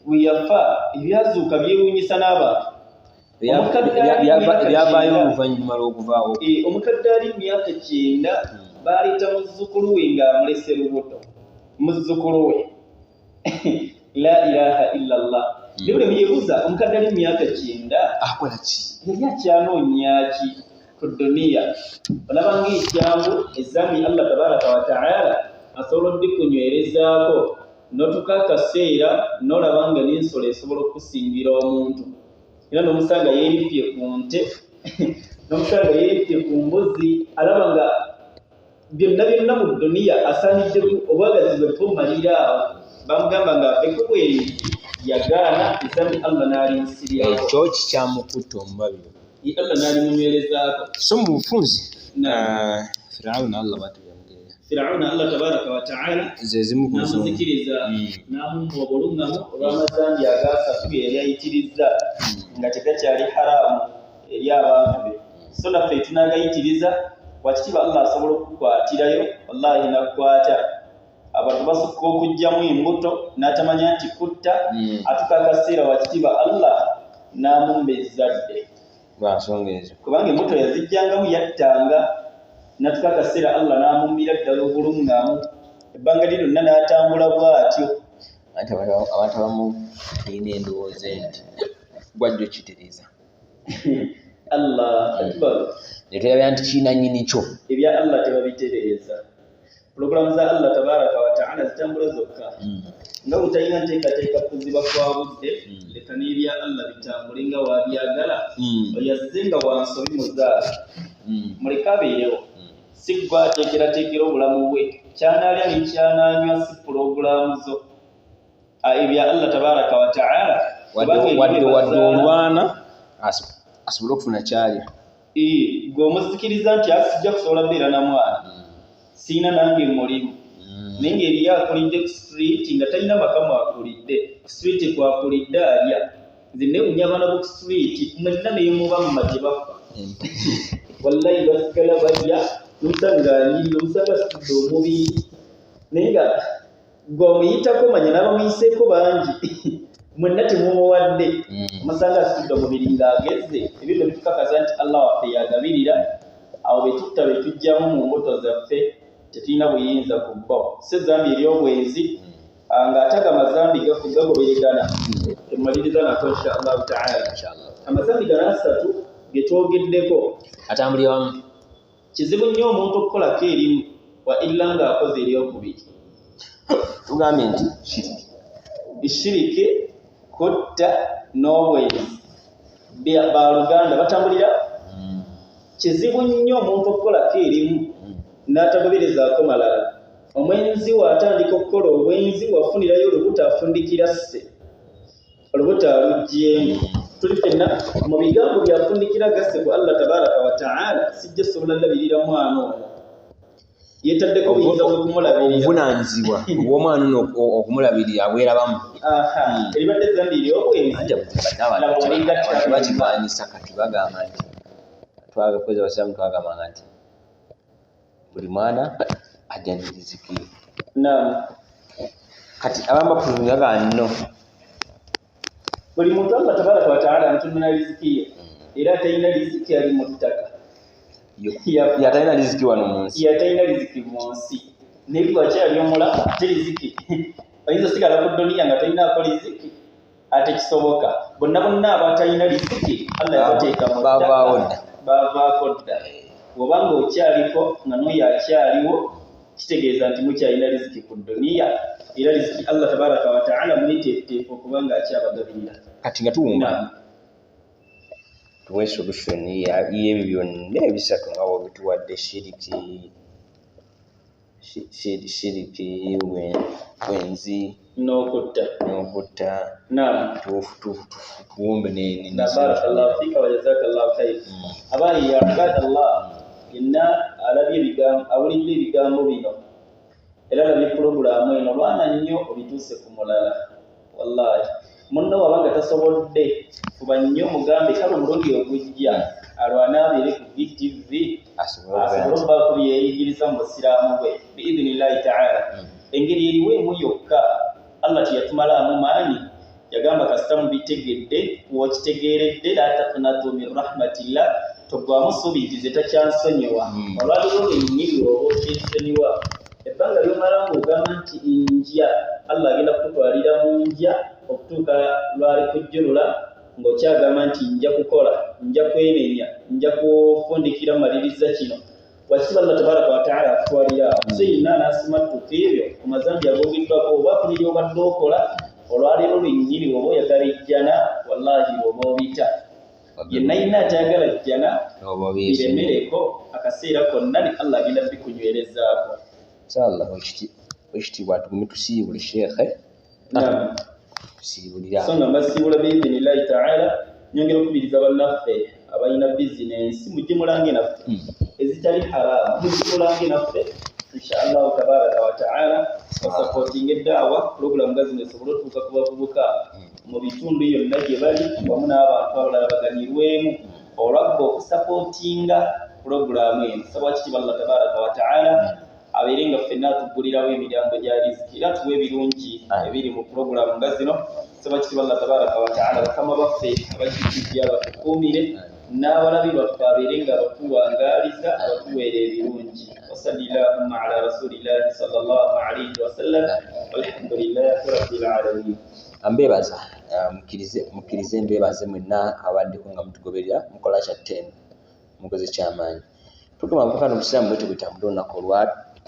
bwe yafa ebyazuuka byewuunyisa n'abantu. Byavaayo oluvannyuma lw'okuvaawo. Omukadde ali mu myaka 90 baaleeta muzzukulu we ng'amulese lubuto. Muzzukulu we. La ilaha illa Allah. Naye buli yeebuuza omukadde ali mu myaka 90 akola ki? Yali akyanoonya ki ku duniya? Olaba ng'ekyangu ezzambi Allah tabaraka wa ta'ala asobola oddikunywerezaako n'otuuka akaseera n'olaba nga n'ensolo esobola okusingira omuntu. Era n'omusanga yeerippye ku nte, n'omusanga yeerippye ku mbuzi, alaba nga byonna byonna mu duniya asaanidde obwagazi bwe bumalira awo. Bamugamba nga ave ku bwenzi yagaana ezzambi Allah n'alimusibyaako. Ekyo kikyamukutta omubabiro. Allah n'alimunywerezaako. So mu bufunze Firawuna Allah bw'atyo yamugerera. Firawuna Allah tabaraka wa ta'ala ze zimu ku nsonga n'amuzikiriza n'amumma obuluŋŋamu olw'amazambi agaasatu ge yali ayitirizza nga tegakyali haraamu eri abantu be. So naffe tunaagayitiriza wakitiibwa Allah asobola okukukwatirayo, wallahi n'akukwata. Abantu basukka okuggyamu embuto n'atamanya nti kutta, atuuka akaseera wakitiibwa Allah n'amumma ezzadde. Lwa nsonga ezo. Kubanga embuto yazigyangamu yattanga, n'atuuka akaseera Allah n'amummira ddala obuluŋŋamu. Ebbanga lye lyonna n'atambula bw'atyo. Anti abantu abamu tulina endowooza nti gwajja okitereeza. Allah akbar. Ne tulabira nti kirina nnyini kyo. Ebya Allah tebabitereeza. Pulogulaamu za Allah tabaraka wa ta'ala zitambula zokka. Nga bw'otalina nteekateeka kuziba kwa budde, leka n'ebya Allah bitambule nga w'abyagala. Oyo azze nga wa nsobi muzaala. Muleke abeerewo. Si ggwe ateekerateekera obulamu bwe. Ky'anaalya ne ky'anaanywa si pulogulaamu zo. Ebya Allah tabaraka wa ta'ala. Wadde olwana asobole okufuna ky'alya. Ggwe omuzikiriza nti asijja kusobola kubeera na mwana. Siina nange mulimu. Naye ng'eriyo akulidde ku street nga talina maka mwakulidde, ku street kwakulidde alya. Nze neewuunya abaana b'oku street, mwenna ne muba muma gye bafa. Wallahi basigala balya, n'omusanga anyirira, omusanga asitudde omubiri, naye nga gwe omuyitako manya n'abamuyiseeko bangi, mwenna temumuwadde. Omusanga asitudde omubiri ng'ageze. Ebyo bino bitukakasa nti Allah waffe yagabirira. Abo betutta betuggyamu mu mbuto zaffe, tetulina buyinza ku bo. Si ezambi ery'obwenzi, ng'ate ago amazambi gagoberegana. Emaliriza nako insha Allahu taala. Inshallah. Amazambi gano asatu ge twogeddeko atambulira wamu. Kizibu nnyo omuntu okukolako erimu wa illa ng'akoze eryokubiri. Tugambye nti shiriki, shiriki, kutta n'obwenzi baluganda batambulira. Kizibu nnyo omuntu okukolako erimu n'atagoberezaako malala. Omwenzi waatandika okukola obwenzi, wafunirayo olubuto, afundikira sse olubuto aluggyemu. Tuli ffenna mu bigambo byafundikira gasse ku Allah tabaraka wa taala, sijja sobola labirira mwana ono, yeetaddeko obuyinza bw'okumulabirira. Obuvunaanyizibwa obw'omwana ono okumulabirira abwerabamu. Aha, eribadde ezambi ery'obwenzi. Anti abantu bakirwanyisa kati, bagamba nti twagakweza abasiraamu, twagambanga nti buli mwana ajja ne riziki. Kati abamu bapuzinga nno. Buli muntu Allah tabaraka wa taala amutonera riziki ye, era atalina riziki ali mu ttaka. Yatalina riziki wano mu nsi. Yatalina riziki mu nsi, naye gwe akyali omulamu ate riziki oyinza osigala ku duniya nga talinaako riziki? Ate kisoboka? Bonna bonna abatalina riziki Allah yabateeka mu ttaka. Bavaawo dda. Bavaako dda. Bw'obanga okyaliko nga n'oyo akyaliwo, kitegeeza nti mukyalina riziki ku duniya, era riziki Allah tabaraka wa taala mweteefuteefu okuba nga akyabagabirira. Kati nga tuwumba, tuwe solution y'ebyo byonna ebisatu nga bwobituwadde: shiriki, shiriki, bwenzi, n'okutta. N'okutta. Naam. Tuwumbe ne Na barakallahu fika wa jazakallahu khair. Abayi ya ibadallah, yenna alabye ebigambo, awulidde ebigambo bino era alabye pulogulaamu eno, lwana nnyo obituuse ku mulala. Wallahi munno wabanga tasobodde, fuba nnyo mugambe kale omulundi ogujja alwane abeere ku VTV asobole okubeera asobole okubaako byeyigiriza mu busiraamu bwe biidhinillahi taala. Engeri eriwo emu yokka. Allah teyatumalaamu maanyi, yagamba kasita mubitegedde, wokitegeeredde, la taqnatu min rahmatillah, togwamu ssuubi nti nze takyansonyiwa. Olwaliwo lwennyini oba okyensonyiwa, ebbanga lyomala ng'ogamba nti nja, Allah agenda kukutwalira mu nja okutuuka lwali kujjulula ng'okyagamba nti nja kukola, nja kwenenya, nja kufundikira maliriza kino. Wakitiibwa Allah tabaraka wataala akutwalira awo. So yenna anaasimattuka ebyo ku mazambi agoogeddwako oba ku obadde okola olwaleero lwennyini, oba oyagala ejjana, wallahi oba obita yenna yenna atayagala jjana, oba obyesonyiwa. Biremereko akaseera konna ne Allah agenda bikunywerezaako. Inshallah, wekitiibwa tugume tusiibule sheekhe. Naam. Tusiibulira. So nga mbasiibula biidhinillahi taala, nyongera okukubiriza bannaffe abalina bizinensi, mujje mulange naffe ezitali haramu, mujje mulange naffe inshallahu tabaraka wa taala, basapootinga eddaawa, pulogulamu nga zino esobole otuuka ku bavubuka mu bitundu yonna gye bali wamu n'abantu abalala baganyirwemu olwagga okusapootinga pulogulaamu eno. Saba kitiibwa Allah tabaraka wa taala abeere nga ffenna atuggulirawo emiryango gya riziki era tuwe ebirungi ebiri mu pulogulaamu nga zino. Saba kitiibwa Allah tabaraka wa taala, bakama baffe abakikijja batukuumire n'abalabi baffe, abeere nga abatuwangaaliza, abatuweera ebirungi. Wasalli llahumma ala rasulillahi sallallahu alaihi wasallam, walhamdulillahi rabbil alamin. Mbebaza, mukkirize mukkirize mbebaze mwenna abaddeko nga mutugoberera, mukola kya 10, mukoze kyamaanyi. Tugamba mpaka n'obusiraamu bwetyo bwetambula. Olunaku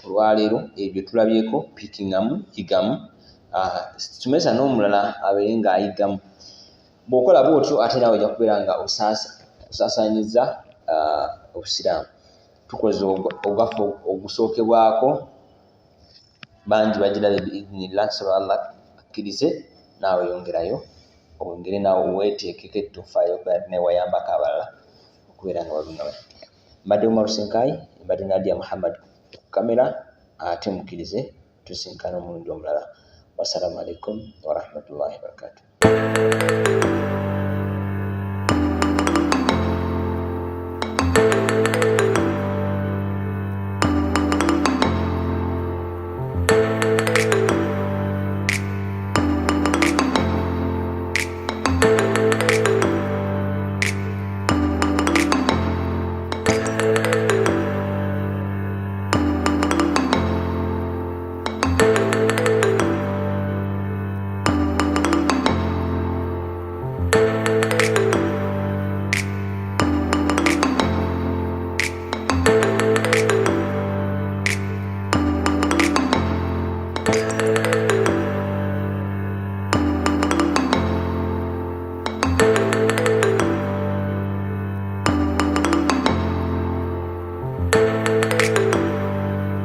olwaleero ebyo tulabyeko, pikingamu, yigamu, somesa n'omulala abeere ng'ayigamu. Bw'okola bwotyo ate naawe ojja kubeera nga osaasaanyiza obusiraamu. Tukoze ogwaffe ogusookebwako, bangi bagirabye biidhinillah. Tusaba Allah akkirize, naawe yongerayo ongere naawe weeteekeko ettoffaali okubeera nti nawe wayambako abalala okubeera nga balungamye. Mbadde Umaru Senkayi, mbadde Nadia Muhammad ku kamera, ate mukkirize. Tusinkana omulundi omulala. Wassalamu alaikum warahmatullahi wabarakatuh.